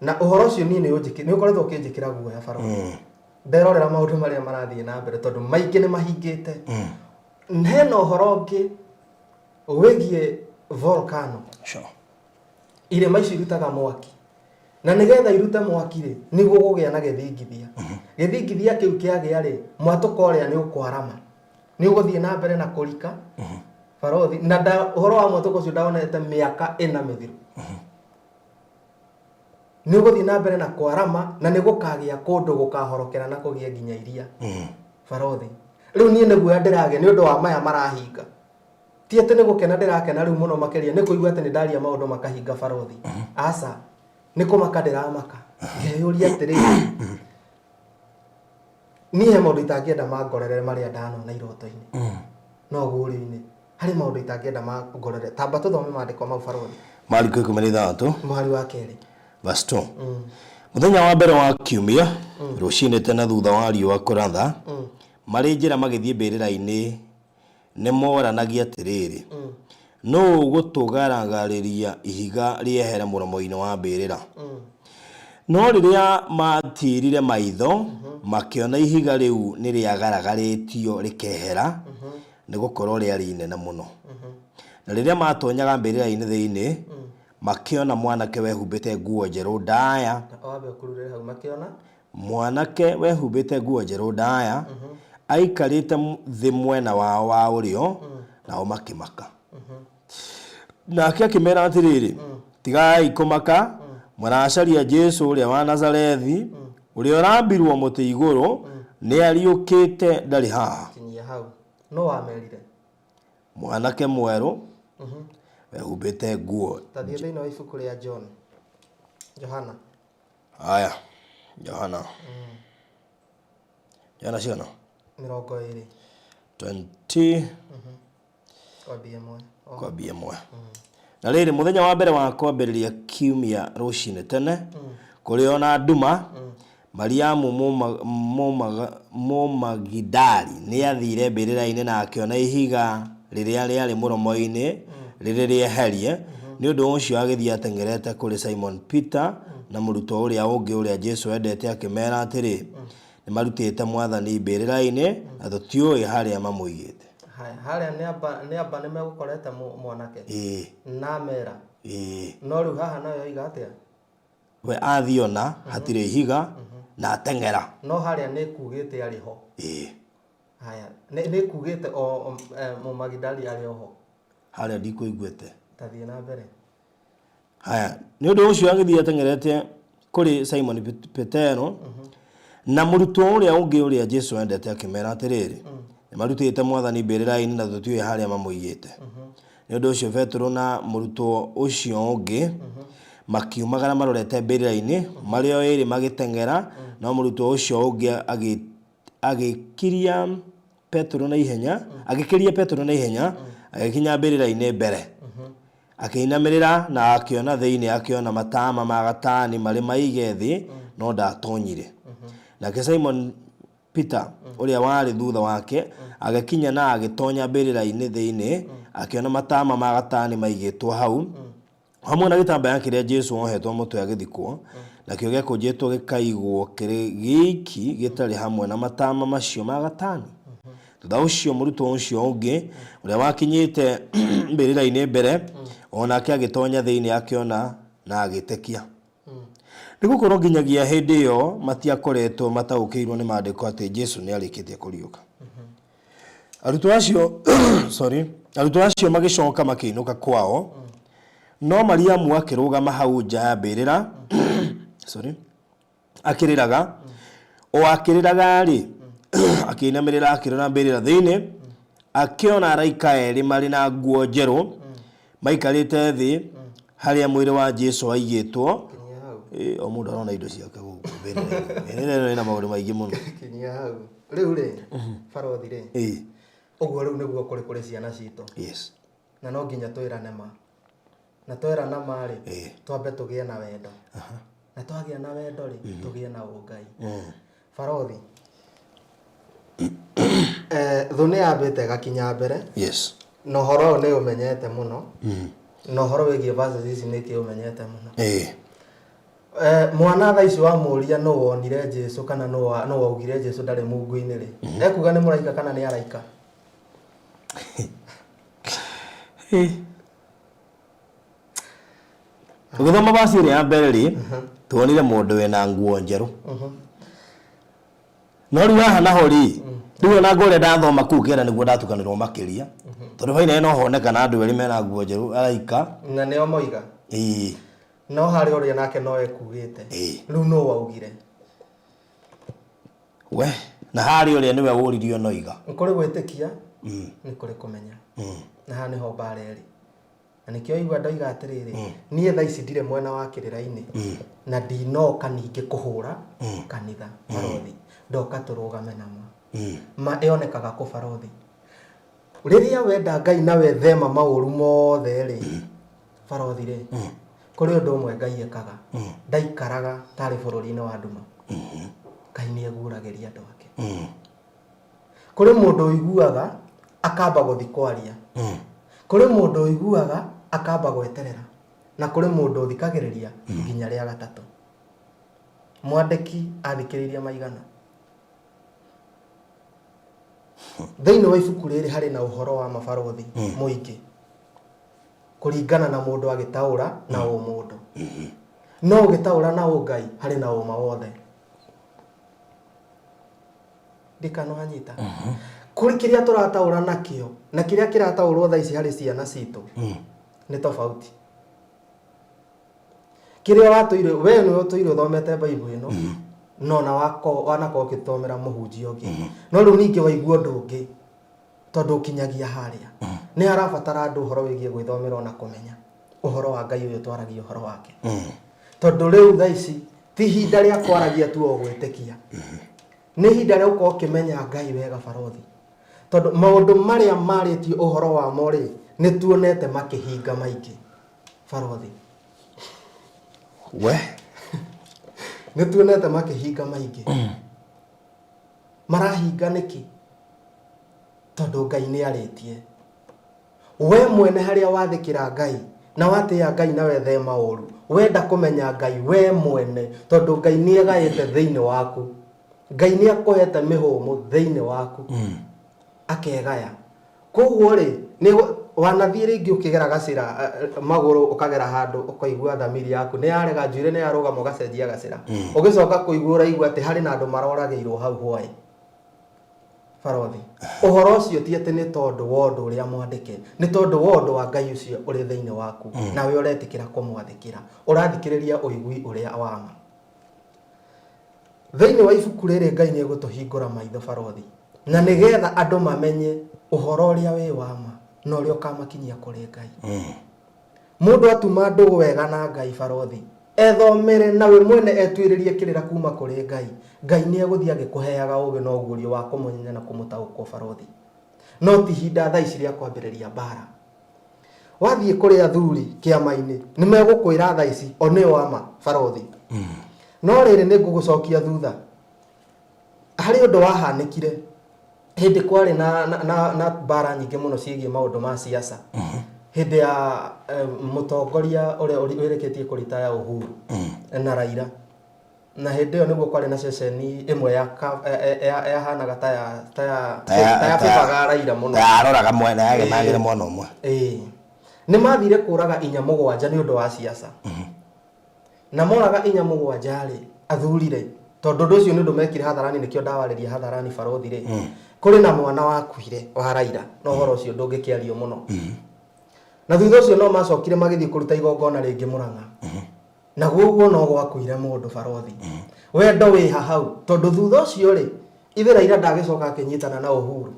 Na ũhoro ũcio niĩ nĩ ũkoretwo ũkĩnjĩkĩra guoya barothi. Nderorera maũndũ marĩa marathiĩ na mbere tondũ maingĩ nĩ mahingĩte. Hena ũhoro ũngĩ wĩgiĩ volcano. Irĩma ici irutaga mwaki. Na nĩgetha irute mwaki rĩ, nĩguo gũgĩa na gĩthingithia. Gĩthingithia kĩu kĩagĩa rĩ, mwatũka ũrĩa nĩ ũkwarama. Nĩ ũgũthiĩ na mbere na kũrika. Barothi, na ũhoro wa mwatũka ũcio ndawonete mĩaka ĩna mĩthiru. Nĩ ũgũthiĩ na mbere na kwarama, na nĩ gũkagĩa kũndũ gũkahorokera na kũgĩe nginya iria. Barothi. Rĩu niĩ nĩ guoya ndĩragĩa nĩ ũndũ wa maya marahinga. Ti atĩ nĩ gũkena ndĩrakena rĩu mũno makĩria nĩ kũigua atĩ nĩ ndaria maũndũ makahinga barothi. Aca, nĩ kũmaka ndĩramaka. Ngeyũria atĩrĩrĩ, niĩ he maũndũ itangĩenda mangorere marĩa ndanona iroto-inĩ. No ũguũrio-inĩ. Harĩ maũndũ itangĩenda mangorere. Tamba tũthome maandĩko mau barothi. Mariko 16. Mũhari wa kerĩ. Verse 2. Mũthenya wa mbere wa kiumia, rũcinĩ tene thutha wa riũa kũratha, marĩ njĩra magĩthiĩ mbĩrĩra-inĩ nĩ mooranagia atĩrĩrĩ, Nũũ ũgũtũgaragarĩria ihiga rĩehere mũromo-inĩ wa mbĩrĩra? No rĩrĩa maatiirire maitho, makĩona ihiga rĩu nĩ rĩagaragarĩtio rĩkehera, nĩ gũkorũo rĩarĩ inene mũno. Na rĩrĩa maatonyaga mbĩrĩra-inĩ thĩinĩ, makĩona mwanake wehumbĩte nguo njerũ ndaya. Wambe ũkurure hau, makĩona? Mwanake wehumbĩte nguo njerũ ndaya, aikarĩte thĩ mwena wao wa ũrĩo, nao makĩmaka. Nake akĩmera atĩrĩrĩ, Tigai kũmaka, mũracaria Jesu ũrĩa wa Nazarethi, ũrĩa ũrambirwo mũtĩ igũrũ, nĩ ariũkĩte, ndarĩ haha. Kinyia hau. Nũ wamerire? Mwanake mwerũ wehumbĩte nguo. Ta thiĩ thĩinĩ wa ibuku rĩa John. Johana. Haya, Johana. Johana cigana? 20. 20. Kwambia ĩmwe. O. Kwambia ĩmwe. Na rĩrĩ, mũthenya wa mbere wa kwambĩrĩria kiumia rũcinĩ tene, kũrĩ o na nduma, Mariamu Mũmagidali nĩathiire mbĩrĩra-inĩ na akĩona ihiga rĩrĩa rĩarĩ mũromo-inĩ rĩrĩ rĩeherie. Nĩ ũndũ ũcio agĩthiĩ ateng'erete kũrĩ Simoni Peter na mũrutwo ũrĩa ũngĩ ũrĩa Jesũ endete, akĩmeera atĩrĩ, Nĩmarutĩte Mwathani mbĩrĩra-inĩ, na tũtiũĩ harĩa mamũigĩte. Haya, harĩa nĩ amba nĩ amba nĩ megũkorete mwanake Ĩĩ, na amera. Ĩĩ. No rĩu haha nayo yoiga atĩa? We athiĩ ona hatirĩ ihiga na ateng'era. No harĩa nĩ kugĩte arĩ ho. Ĩĩ. Haya, nĩ kugĩte o Mũmagidali arĩ o ho. Harĩa ndikũiguĩte. Ta thiĩ na mbere. Haya, nĩ ũndũ ũcio agĩthiĩ ateng'erete kũrĩ Simoni Petero na mũrutwo ũrĩa ũngĩ ũrĩa Jesu endete, akĩmera atĩrĩrĩ, nĩ marutĩte Mwathani mbĩrĩra-inĩ na tũtiũĩ harĩa mamũigĩte. Nĩ ũndũ ũcio Petero na mũrutwo ũcio ũngĩ makiumagara marorete mbĩrĩra-inĩ, marĩ o ĩrĩ magĩteng'era, no mũrutwo ũcio ũngĩ agĩkiria Petero na ihenya, agĩkĩria Petero na ihenya, agĩkinya mbĩrĩra-inĩ mbere. Akĩinamĩrĩra na akĩona thĩinĩ, akĩona matama ma gatani marĩ maige thĩ, no ndaatonyire. Nake Simoni Peter, ũrĩa warĩ thutha wake, agĩkinya na agĩtonya mbĩrĩra-inĩ thĩinĩ, akĩona matama ma gatani maigĩtwo hau, hamwe na gĩtambaya kĩrĩa Jesu ohetwo mũtwe agĩthikwo, nakĩo gĩakũnjĩtwo gĩkaigwo kĩrĩ giiki gĩtarĩ hamwe na matama macio ma gatani. Thutha ũcio mũrutwo ũcio ũngĩ, ũrĩa wakinyĩte mbĩrĩra-inĩ mbere, o nake agĩtonya thĩinĩ, akĩona na agĩtĩkia. Nĩ gũkorwo nginyagia hĩndĩ ĩyo matiakoretwo mataũkĩirwo nĩ maandĩko atĩ Jesu nĩ arĩkĩtie kũriũka. Arutwo acio sorry, arutwo acio magĩcoka makĩinũka kwao, no Mariamu akĩrũgama hau nja ya mbĩrĩra, sorry, akĩrĩraga. O akĩrĩraga-rĩ, akĩinamĩrĩra akĩrora mbĩrĩra thĩinĩ, akĩona araika erĩ marĩ na nguo njerũ maikarĩte thĩ harĩa mwĩrĩ wa Jesu waigĩtwo. Kinyia hau. Ĩ, o mũndũ arona indo ciake gũkũ mbĩrĩra-inĩ. Mbĩrĩra ĩno ĩna maũndũ maingĩ mũno. Kinyia hau. Rĩu rĩ, barothi rĩ, Ĩ, ũguo rĩu nĩguo kũrĩ kũrĩ ciana citũ. Na no nginya twĩrane ma. Na twerana ma rĩ, twambe tũgĩe na wendo. Na twagĩa na wendo rĩ, tũgĩe na ũngai. Barothi, thũ nĩ yambĩte ĩgakinya mbere. Na ũhoro ũyũ nĩ ũmenyete mũno. Na ũhoro wĩgiĩ verses ici nĩ kĩũmenyete mũno. Mwana thaa ici wamũria nũ wonire Jesu kana nũ waugire Jesu ndarĩ mungu-inĩ rĩ, ekuga nĩ mũraika kana nĩ araika? Ũgĩthoma vaci ĩrĩa ya mbere rĩ, tuonire mũndũ wĩna nguo njerũ. No rĩu haha naho rĩ, rĩu ona ngorĩa ndathoma kũu kĩanda nĩguo ndatukanĩrwo makĩria. Tondũ baina no honekana andũ erĩ mena nguo njerũ araika. Na nĩo moiga. Ĩĩ. No harĩ ũrĩa nake no ekugĩte. Rĩu nũ waugire? We, na harĩ ũrĩa nĩwe wũririo noiga. Nĩ kũrĩ gwĩtĩkia, nĩ kũrĩ kũmenya. Na haha nĩho mbara ĩrĩ. Na nĩkĩo waigua ndoiga atĩrĩrĩ, niĩ thaa ici ndirĩ mwena wa kĩrĩra-inĩ, na ndinoka ningĩ kũhũra kanitha barothi. Ndoka tũrũgame na ma. Ma ĩonekaga kũ barothi? Rĩrĩa wenda Ngai na wethema maũru mothe rĩ, barothi rĩ, kũrĩ ũndũ ũmwe Ngai ekaga. Ndaikaraga tarĩ bũrũri-inĩ wa nduma. Ngai nĩ eguũragĩria andũ ake. Kũrĩ mũndũ ũiguaga akamba gũthiĩ kwaria. Kũrĩ mũndũ ũiguaga akamba gweterera. Na kũrĩ mũndũ ũthikagĩrĩria nginya rĩa gatatũ. Mwandĩki athikĩrĩirie maigana? Thĩinĩ wa ibuku rĩrĩ harĩ na ũhoro wa mabarũthi mũingĩ kũringana na mũndũ agĩtaũra na ũmũndũ. No ũgĩtaũra na ũngai harĩ na ũma wothe. Ndikano wanyita. Kũrĩ kĩrĩa tũrataũra nakĩo na kĩrĩa kĩrataũrwo thaa ici harĩ ciana citũ nĩ tofauti. Kĩrĩa watũire we nĩwe ũtũire ũthomete Bible ĩno, no na wako wanakorwo ũkĩthomera mũhunjia ũngĩ, no rĩu ningĩ waigua ũndũ ũngĩ tondũ ũkinyagia harĩa nĩ harabatara andũ ũhoro wĩgiĩ gwĩthomera ona kũmenya ũhoro wa Ngai ũyũ twaragia ũhoro wake, tondũ rĩu thaa ici ti ihinda rĩa kwaragia tu o gwĩtĩkia, nĩ ihinda rĩa gũkorwo ũkĩmenya Ngai wega, barothi, tondũ maũndũ marĩa marĩtio ũhoro wamo rĩ, nĩ tuonete makĩhinga maingĩ, barothi. We. Nĩ tuonete makĩhinga maingĩ. Marahinga nĩkĩ? Tondũ Ngai nĩ arĩtie. We mwene harĩa wathĩkĩra Ngai na watĩĩa Ngai na wethema ũru, wenda kũmenya Ngai we mwene, tondũ Ngai nĩ egaĩte thĩinĩ waku. Ngai nĩ akũhete mĩhũmũ thĩinĩ waku, akegaya. Koguo rĩ, nĩ wanathiĩ rĩngĩ ũkĩgera gacĩra magũrũ, ũkagera handũ ũkaigua thamiri yaku nĩ yarega, njuĩrĩ nĩ yarũgama, ũgacenjia gacĩra. Ũgĩcoka kũigua ũraigua atĩ harĩ na andũ maroragĩirwo hau hwaĩ. Barothi, ũhoro ũcio ti atĩ nĩ tondũ wa ũndũ ũrĩa mwandĩke, nĩ tondũ wa ũndũ wa Ngai ũcio ũrĩ thĩinĩ waku, nawe ũretĩkĩra kũmwathĩkĩra, ũrathikĩrĩria ũigui ũrĩa wa ma. Thĩinĩ wa ibuku rĩrĩ Ngai nĩ egũtũhingũra maitho, barothi, na nĩgetha andũ mamenye ũhoro ũrĩa wĩ wa ma na ũrĩa ũkamakinyia kũrĩ Ngai. Mũndũ atuma ndũgũ wega na Ngai, barothi, ethomere na we mwene etuĩrĩrie kĩrĩra kuma kũrĩ Ngai, Ngai nĩ egũthiĩ agĩkũheaga ũgĩ na ũguũrio wa kũmũmenya na kũmũtaũkwo, barothi. No ti ihinda thaa ici rĩa kwambĩrĩria mbara. Wathiĩ kũrĩ athuri kĩama-inĩ nĩ megũkwĩra thaa ici o nĩo ama, barothi. No rĩrĩ, nĩ ngũgũcokia thutha harĩ ũndũ wahanĩkire hĩndĩ kwarĩ na mbara nyingĩ mũno ciĩgiĩ maũndũ ma siasa, hĩndĩ ya mũtongoria ũrĩa wĩrĩkĩtie kũritaya, Uhuru, na Raila. Na hĩndĩ ĩyo nĩguo kwarĩ na ceceni ĩmwe ya yahanaga ta ya ta ya bĩbaga Raila mũno. Yaroraga mwena yagemagĩra mwena ũmwe. Ĩĩ, nĩ mathire kũraga inya mũgwanja nĩ ũndũ wa siasa, na moraga inya mũgwanja rĩ, athurire tondũ ũndũ ũcio nĩ ũndũ mekire hadharani, nĩkĩo ndawarĩria hadharani, barothi rĩ. Kũrĩ na mwana wakuire wa Raila, na ũhoro ũcio ndũngĩkĩario mũno. Na thutha ũcio no macokire magĩthiĩ kũruta igongona rĩngĩ Mũrang'a, na guoguo no gwakuire mũndũ, barothi. Wendo wĩha hau? Tondũ thutha ũcio rĩ, ithe Raila ndagĩcoka akĩnyitana na Uhuru.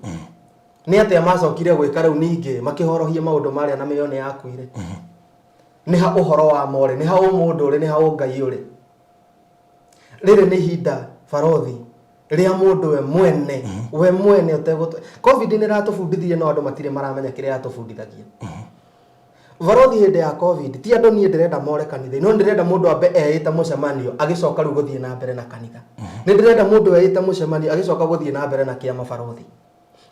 Nĩ atĩa macokire gwĩka rĩu ningĩ makĩhorohia maũndũ marĩa na mĩoyo nĩ yakuire? Nĩ ha ũhoro wa more? Nĩ ha ũmũndũ ũrĩ? Nĩ ha ũngai ũrĩ? Rĩrĩ nĩ ihinda, barothi, rĩa mũndũ we mwene, we mwene ũtegũtũ. Covid nĩ ĩratũbundithirie, no andũ matirĩ maramenya kĩrĩa yatũbundithagia, barothi. Hĩndĩ ya Covid ti andũ niĩ ndĩrenda more kanitha, no ndĩrenda mũndũ ambe eĩte mũcemanio agĩcoka rĩu gũthiĩ na mbere na kanitha. Nĩ ndĩrenda mũndũ eĩte mũcemanio agĩcoka gũthiĩ na mbere na kĩama, barothi.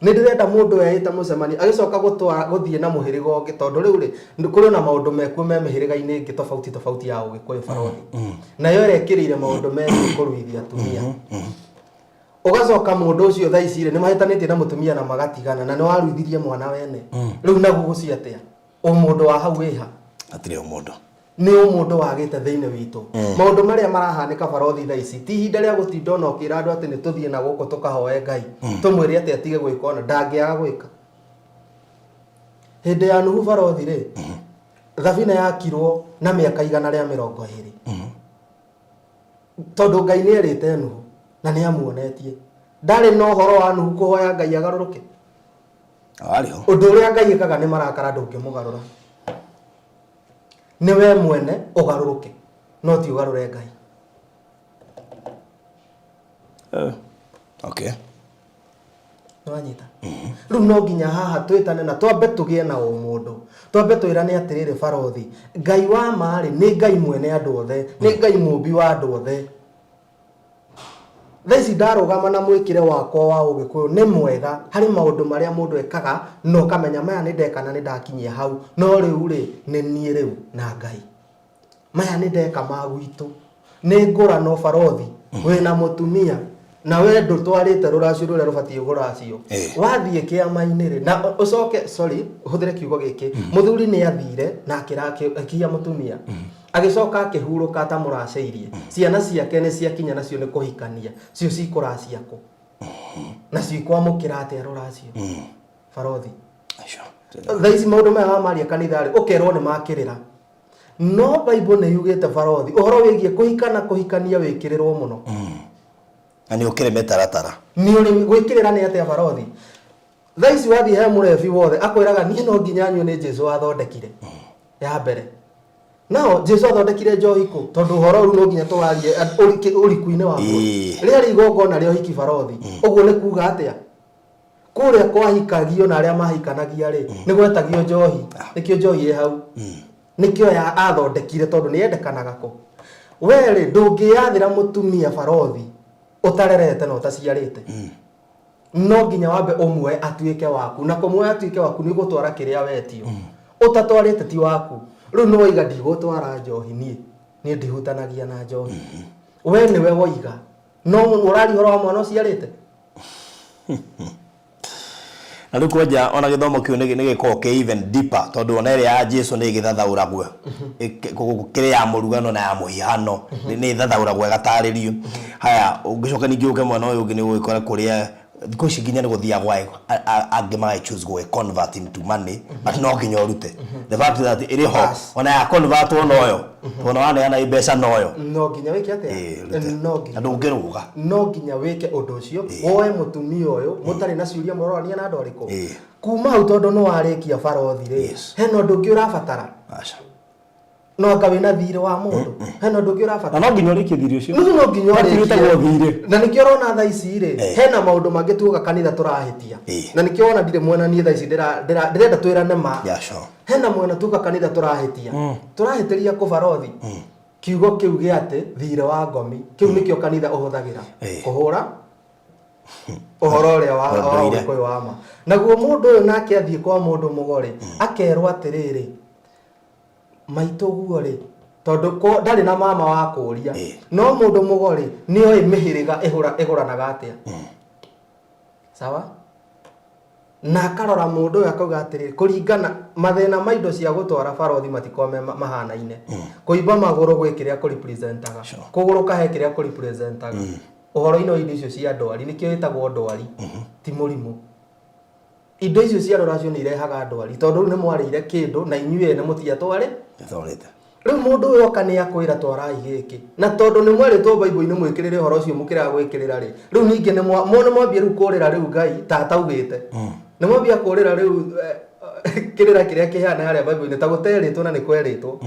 Nĩ ndĩrenda mũndũ eĩte mũcemanio agĩcoka gũtwara gũthiĩ na mũhĩrĩga ũngĩ, tondũ rĩu rĩ, kũrĩ na maũndũ mekuo me mĩhĩrĩga-inĩ ĩngĩ tofauti tofauti ya Ũgĩkũyũ, barothi, nayo ĩrekĩrĩire maũndũ megiĩ kũruithia atumia. Ũgacoka mũndũ ũcio thaa ici rĩ, nĩ mahĩtanĩtie na mũtumia na magatigana, na nĩ waruithirie mwana wene. Rĩu naguo gũcio atĩa? Ũmũndũ wa hau wĩha? Hatirĩ ũmũndũ. Nĩ ũmũndũ wagĩte thĩinĩ witũ. Maũndũ marĩa marahanĩka, barothi, thaa ici ti ihinda rĩa gũtinda ona ũkĩra andũ atĩ nĩ tũthiĩ na gũkũ tũkahoe Ngai tũmwĩre atĩ atige gwĩka, ona ndangĩaga gwĩka. Hĩndĩ ya Nuhu, barothi rĩ, thabina yakirwo na mĩaka 120, tondũ Ngai nĩ erĩte Nuhu na nĩ amuonetie. Ndarĩ na ũhoro wa Nuhu kũhoya Ngai agarũrũke. Warĩ ho. Ũndũ ũrĩa Ngai ĩkaga nĩ marakara ndũngĩmũgarũra. Nĩ we mwene ũgarũrũke, no ti ũgarũre Ngai. Nĩwanyita? Rĩu no nginya haha twĩtane na twambe tũgĩe na ũmũndũ, twambe twĩrane atĩrĩrĩ, barothi, Ngai wa ma rĩ, nĩ Ngai mwene andũ othe, nĩ Ngai mũmbi wa andũ othe. Thaa ici ndarũgama na mwĩkĩre wakwa wa Ũgĩkũyũ nĩ mwega harĩ maũndũ marĩa mũndũ ekaga na ũkamenya maya nĩ ndeka na nĩ ndakinyia hau, no rĩu rĩ, nĩ niĩ rĩu na Ngai. Maya nĩ ndeka ma gwitũ nĩ ngũrano, barothi. Wĩna mũtumia na we ndũtwarĩte rũracio rũrĩa rũbatiĩ gũracio. Wathiĩ kĩama-inĩ rĩ, na ũcoke, sorry hũthĩre kiugo gĩkĩ, mũthuri nĩ athire na akĩhia mũtumia, agĩcoka akĩhurũka atamũracĩirie. Ciana ciake nĩ ciakinya nacio nĩ kũhikania, cio cikũracia kũ nacio ikwamũkĩra atĩa rũracio, barothi? Acio. Thaa ici maũndũ maya wamaria kanitha rĩ, ũkerwo nĩ makĩrĩra. No Bible nĩ yugĩte barothi ũhoro wĩgiĩ kũhika na kũhikania wĩkĩrĩrwo mũno. Na nĩ ũkĩrĩ mĩtaratara. Nĩ ũrĩ gwĩkĩrĩra nĩ atĩa barothi? Thaa ici wathiĩ he mũrebi wothe akwĩraga niĩ no nginya nyue nĩ Jesu wathondekire. Ya mbere. Nao Jesu athondekire njohi kũ? Tondũ ũhoro ũyũ no nginya tũwarie ũriku-inĩ waguo. Rĩarĩ igongona rĩa ũhiki barothi. Ũguo nĩ kuga atĩa? Kũrĩa kwahikagio na arĩa mahikanagia rĩ, nĩ gwetagio njohi. Nĩkĩo njohi ĩ hau. Nĩkĩo ya athondekire tondũ nĩ yendekanaga kũ. We rĩ, ndũngĩyathĩra mũtumia barothi ũtarerete na ũtaciarĩte. No nginya wambe ũmuoe atuĩke waku, na kũmuoya atuĩke waku nĩ ũgũtwara kĩrĩa wetio. Ũtatwarĩte ti waku. Rĩu nĩ woiga ndigũtwara njohi niĩ, niĩ ndihutanagia na njohi. We nĩwe woiga. No ũraria ũhoro wa mwana ũciarĩte? Na rĩu kwanja ona gĩthomo kĩu nĩ gĩkoragwo kĩ even deeper tondũ ona ĩrĩa ya Jesu nĩ ĩgĩthathaũragwo kĩrĩ ya mũrugano na ya mũhihano nĩ ĩthathaũragwo ĩgatarĩrio. Haya ũngĩcoka ningĩ ũke mwena ũyũ ũngĩ nĩ ũgũgĩkora kũrĩa thikũ ici nginya nĩ gũthiagwo angĩ magagĩ choose gũgĩ convert into money but no nginya ũrute. The fact that ĩrĩ ho ona ya convert wo noyo tondũ waneana ĩ mbeca noyo. No nginya wĩke atĩa? Ĩĩ, ũrute. No nginya. Na ndũngĩrũga. No nginya wĩke ũndũ ũcio, woe mũtumia ũyũ, mũtarĩ na ciũria mũrorania na andũ arĩkũ? Kuma hau tondũ nĩ warĩkia barothi rĩ, hena ũndũ ũngĩ ũrabatara? Aca. No anga wĩna thirĩ wa mũndũ? Hena ũndũ ũngĩ ũrabatara? Na no nginya ũrĩkie thirĩ ũcio. Nĩ no nginya That ũrĩkie. wĩtagwo thirĩ. Na nĩkĩo ũrona thaa ici rĩ, hena maũndũ mangĩ tuoga kanitha tũrahĩtia. Na nĩkĩo wona ndirĩ mwena niĩ thaa ici ndĩrenda twĩrane ma. Yeah, sure. Hena mwena tuoga kanitha tũrahĩtia. Tũrahĩtĩria kũ barothi? Kiugo kĩu gĩa atĩ thirĩ wa ngomi, kĩu nĩkĩo kanitha ũhũthagĩra kũhũra ũhoro ũrĩa wa Ũndũire. Ũgĩkũyũ wa ma. Naguo mũndũ ũyũ nake athiĩ kwa mũndũ mũgo rĩ, akerwo atĩrĩrĩ, maitũ guo rĩ, tondũ ndarĩ na mama wa kũria, no mũndũ mũgo rĩ, nĩoĩ mĩhĩrĩga ĩgũranaga atĩa. Sawa? Na akarora mũndũ ũyũ akauga atĩrĩrĩ, kũringana mathĩna ma indo cia gũtwara barothi matikoragwo me mahanaine. Kũimba magũrũ gwĩ kĩrĩa kũrepresentaga. Kũgũrũka he kĩrĩa kũrepresentaga. Ũhoro-inĩ wa indo icio cia ndwari, nĩkĩo ĩtagwo ndwari, ti mũrimũ. Indo icio cia rũracio nĩ irehaga ndwari, tondũ rĩu nĩ mwarĩire kĩndũ na inyuĩ ene mũtiatwarĩ. Mũtiatwarĩte. Rĩu mũndũ ũyũ oka nĩ akwĩra twarai gĩkĩ. Na tondũ nĩ mwerĩtwo Bible-inĩ mwĩkĩrĩre ũhoro ũcio mũkĩrega gwĩkĩrĩra rĩ, rĩu ningĩ nĩ nĩ mwambia rĩu kũrĩra rĩu Ngai ta ataugĩte. Nĩ mwambia kũrĩra rĩu kĩrĩra kĩrĩa kĩheana harĩa Bible-inĩ ta gũterĩtwo na nĩ kwerĩtwo.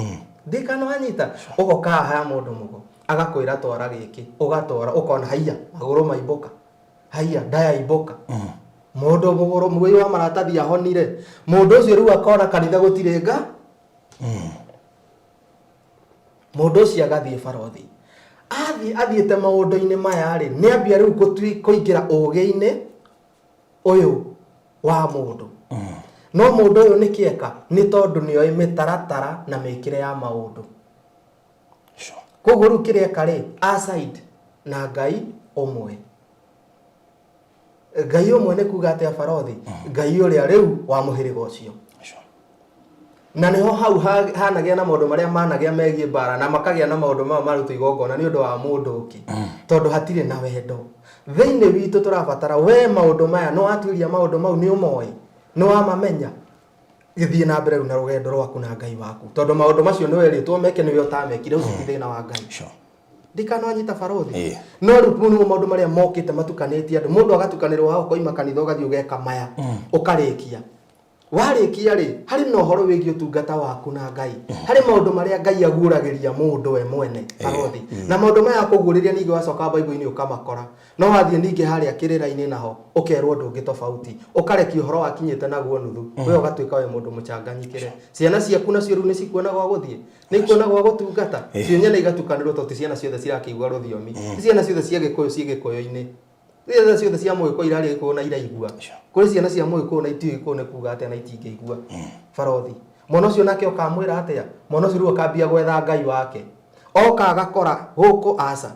Ndikana wanyita. Ũgoka haha mũndũ mũgo agakwĩra twara gĩkĩ, ũgatwara ũkona haiya magũrũ maimbũka. Haiya nda yaimbũka. Mũndũ mũgũrũ mũgũi wa maratathi ahonire. Mũndũ ũcio rĩu akona kanitha gũtirĩ nga. Mũndũ ũcio agathiĩ barothi. Athiĩ athiĩte maũndũ-inĩ maya rĩ, nĩ ambia rĩu kũingĩra ũgĩ-inĩ ũyũ wa mũndũ. No mũndũ ũyũ nĩ kĩeka? Nĩ tondũ nĩ oĩ mĩtaratara na mĩkĩre ya maũndũ. Koguo rĩu kĩrĩa eka rĩ, aside na Ngai ũmwe. Ngai ũmwe nĩ kuga atĩa barothi? Ngai ũrĩa rĩu wa mũhĩrĩga ũcio. Na nĩho hau hanagĩa na maũndũ marĩa managĩa megiĩ mbara na makagĩa na maũndũ maya marutwo igongona nĩ ũndũ wa mũndũ ũngĩ. Tondũ hatirĩ na wendo. Thĩinĩ witũ tũrabatara we maũndũ maya nĩ watuĩria maũndũ mau nĩ ũmoĩ, nĩ wamamenya. Gĩthiĩ na mbere rĩu na rũgendo rwaku na Ngai waku. Tondũ maũndũ macio nĩ werĩtwo meke nĩwe ũtamekire, ũcio ti thĩna wa Ngai. Ndikananyita barothi. No rĩu mau nĩmo maũndũ marĩa mokĩte matukanĩtie andũ. Mũndũ agatukanĩrwo haha ũkoima kanitha ũgathiĩ ũgeka maya. Ũkarĩkia. Warĩkia rĩ, harĩ na ũhoro wĩgiĩ ũtungata waku na Ngai. Harĩ maũndũ marĩa Ngai aguũragĩria mũndũ we mwene, barothi. Na maũndũ maya akũguũrĩria ningĩ wacoka Bible-inĩ ũkamakora. No wathiĩ ningĩ harĩa kĩrĩra-inĩ naho, ũkerwo ũndũ ũngĩ tofauti. Ũkarekia ũhoro wakinyĩte naguo nuthu, we ũgatuĩka wĩ mũndũ mũchanganyikĩre. Ciana ciaku nacio rĩu nĩ cikuona gwa gũthiĩ? Nĩ ikuona gwa gũtungata? Cio nyene igatukanĩrwo tondũ ti ciana ciothe cirakĩigua rũthiomi. Ti ciana ciothe cia Gĩkũyũ ciĩ Gĩkũyũ-inĩ. Ti ciana ciothe cia Mũgĩkũyũ iraria Gĩkũyũ na iraigua. Kũrĩ ciana cia Mũgĩkũyũ na itiũĩ Gĩkũyũ nĩ kuga atĩa na itingĩigua. Barothi. Mwana ũcio nake ũkamwĩra atĩa? Mwana ũcio rĩu akambia gwetha Ngai wake. Oka agakora gũkũ aca.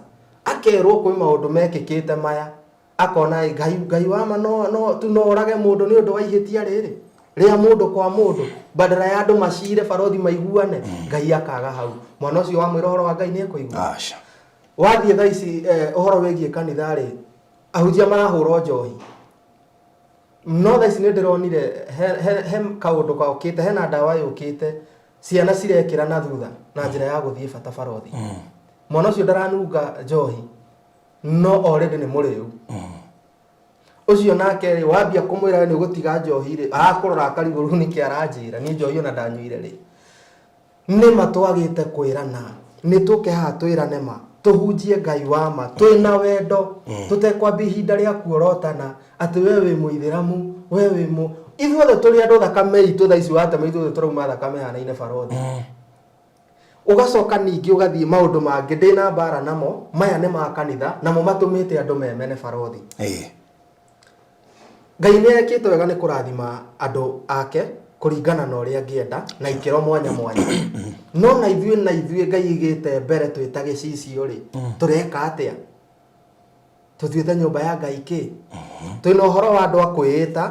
Akerwo kwĩ maũndũ mekĩkĩte maya. Akona ĩ Ngai, Ngai wa ma no, no, tu no orage mũndũ nĩ ũndũ wa ihĩtia rĩrĩ rĩa mũndũ kwa mũndũ, badala ya andũ macire barothi maiguane, Ngai akaga hau. Mwana ũcio wamwĩra ũhoro wa Ngai nĩ ekũigua? Aca. Wathiĩ thaa ici ũhoro wĩgiĩ kanitha rĩ, ahunjia marahũrwo njohi. No thaa ici nĩ ndĩronire he kaũndũ gokĩte, hena ndawa yũkĩte. Ciana cirekĩra na thutha na njĩra ya gũthiĩ bata barothi. Mwana ũcio ndaranunga njohi no already nĩ mũrĩu. Ũcio nake rĩ, wambia kũmwĩra nĩ ũgũtiga njohi rĩ, arakũrora akarigwo rĩu nĩkĩ aranjĩra, niĩ njohi ona ndanyuire rĩ. Nĩ ma twagĩte kwĩrana, nĩ tũke haha twĩrane ma, tũhunjie Ngai wa ma, twĩna wendo, tũtekwambia ihinda rĩa kuorotana atĩ we wĩ mũithĩramu, we wĩ mũ... Ithuothe tũrĩ andũ thakame itũ thaa ici watema ithuothe tũrauma thakame hanaine barothi. Ũgacoka ningĩ ũgathiĩ maũndũ mangĩ ndĩna mbara namo, maya nĩ ma kanitha, namo matũmĩte andũ memene barothi. Ngai nĩ ekĩte wega nĩ kũrathima andũ ake kũringana na ũrĩa angĩenda na ikĩro mwanya mwanya. No na ithuĩ na ithuĩ Ngai aigĩte mbere twĩ ta gĩcicio rĩ, tũreka atĩa? Tũthiĩte nyũmba ya Ngai kĩ? Twĩna ũhoro wa andũ a kwĩĩta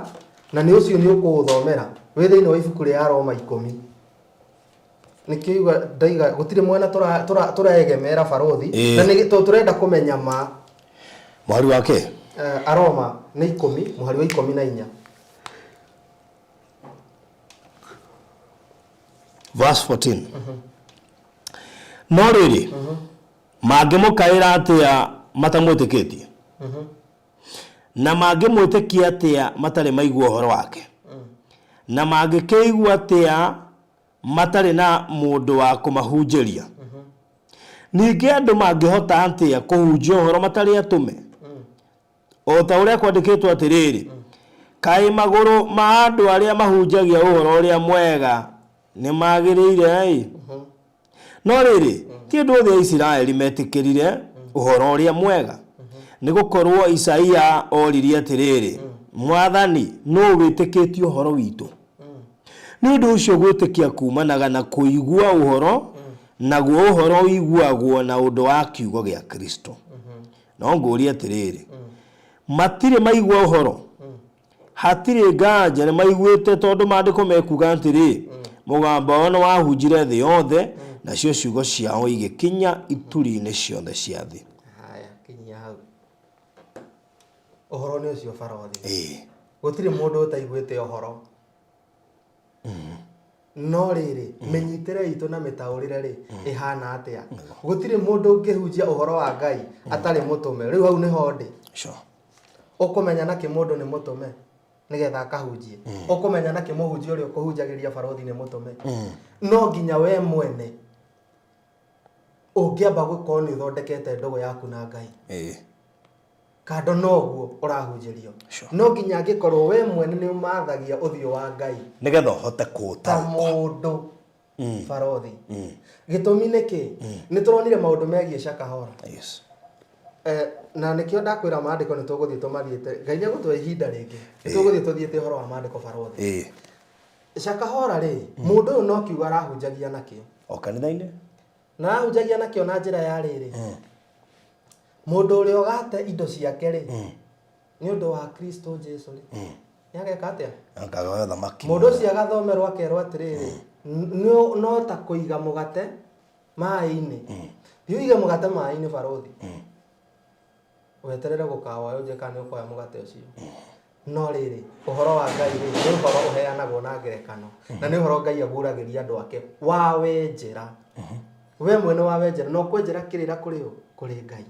na nĩ ũcio nĩ ũkũũthomera wĩ thĩinĩ wa ibuku rĩa Aroma ikũmi. Nĩkĩo igua ndaiga gũtirĩ mwena tũregemera barothi na nĩ tũrenda kũmenya ma. Mũhari wa kĩ? Aroma nĩ ikũmi mũhari wa 14. Verse 14. No rĩrĩ, mangĩmũkaĩra atĩa matamwĩtĩkĩtie? Na mangĩmwĩtĩkia atĩa matarĩ maigua ũhoro wake? Na mangĩkĩigua atĩa matarĩ na mũndũ wa kũmahunjĩria? Ningĩ andũ mangĩhota atĩa kũhunjia ũhoro matarĩ atũme? O ta ũrĩa kwandĩkĩtwo atĩrĩrĩ, Kaĩ magũrũ ma andũ arĩa mahunjagia ũhoro ũrĩa mwega nĩ magĩrĩire-ĩ! No rĩrĩ, ti andũ othe a Isiraeli metĩkĩrire ũhoro ũrĩa mwega. Nĩ gũkorũo Isaia oririe atĩrĩrĩ, Mwathani, nũũ wĩtĩkĩtie ũhoro witũ? Nĩ ũndũ ũcio gwĩtĩkia kuumanaga na kũigua ũhoro, naguo ũhoro ũiguagwo na ũndũ wa kiugo gĩa Kristo. No ngũũria atĩrĩrĩ, matirĩ maigua ũhoro? Hatirĩ nganja nĩ maiguĩte, tondũ maandĩko mekuuga atĩrĩ, Mũgambo wao nĩ wahunjire thĩ yothe, nacio ciugo ciao igĩkinya ituri-inĩ ciothe cia thĩ. Haya, kinyia hau. Ũhoro nĩ ũcio barothi. Gũtirĩ mũndũ ũtaiguĩte ũhoro. No rĩrĩ, mĩnyitĩre itũ na mĩtaũrĩre rĩ, ĩhana atĩa? Gũtirĩ mũndũ ũngĩhunjia ũhoro wa Ngai atarĩ mũtũme. Rĩu hau nĩho ndĩ. Ũkũmenya nakĩ mũndũ nĩ mũtũme nĩgetha akahunjie? Ũkũmenya nakĩ mũhunjia ũrĩa ũkũhunjagĩria barothi nĩ mũtũme? No nginya we mwene ũngĩamba gũkorwo nĩ ũthondekete ndũgũ yaku na Ngai. Kando noguo ũrahunjĩrio. No nginya angĩkorwo we mwene nĩ ũmathagia ũthiũ wa Ngai. Nĩgetha ũhote Ta kũũtaũkwo. mũndũ barothi. Gĩtũmi nĩ kĩ? Nĩ tũronire maũndũ megiĩ Shakahola. Na nĩkĩo ndakwĩra maandĩko nĩ tũgũthiĩ tũmathiĩte. Ngai nĩ egũtũhe ihinda rĩngĩ. Nĩ tũgũthiĩ tũthiĩte ũhoro wa maandĩko barothi. Shakahola rĩ, mũndũ ũyũ no kiugo arahunjagia nakĩo. O kanitha-inĩ? Na arahunjagia nakĩo na njĩra ya rĩrĩ. Mũndũ ũrĩa ũgate indo ciake rĩ, nĩ ũndũ wa Kristo Jesu rĩ, nĩ ageka atĩa? Akagaya thamaki. Mũndũ ũcio agathomerwo akerwo atĩrĩrĩ, no ta kũiga mũgate maĩ-inĩ. Thiĩ ũige mũgate maĩ-inĩ barothi. Weterere gũkawoya ũnjĩre kana nĩ ũkoya mũgate ũcio. No rĩrĩ, ũhoro wa Ngai rĩ, nĩ ũhoro ũheanagwo na ngerekano, na nĩ ũhoro Ngai aguũragĩria andũ ake wa wenjera. We mwene wa wenjera, na ũkwenjera kĩrĩra kũrĩ ũ? Kũrĩ Ngai.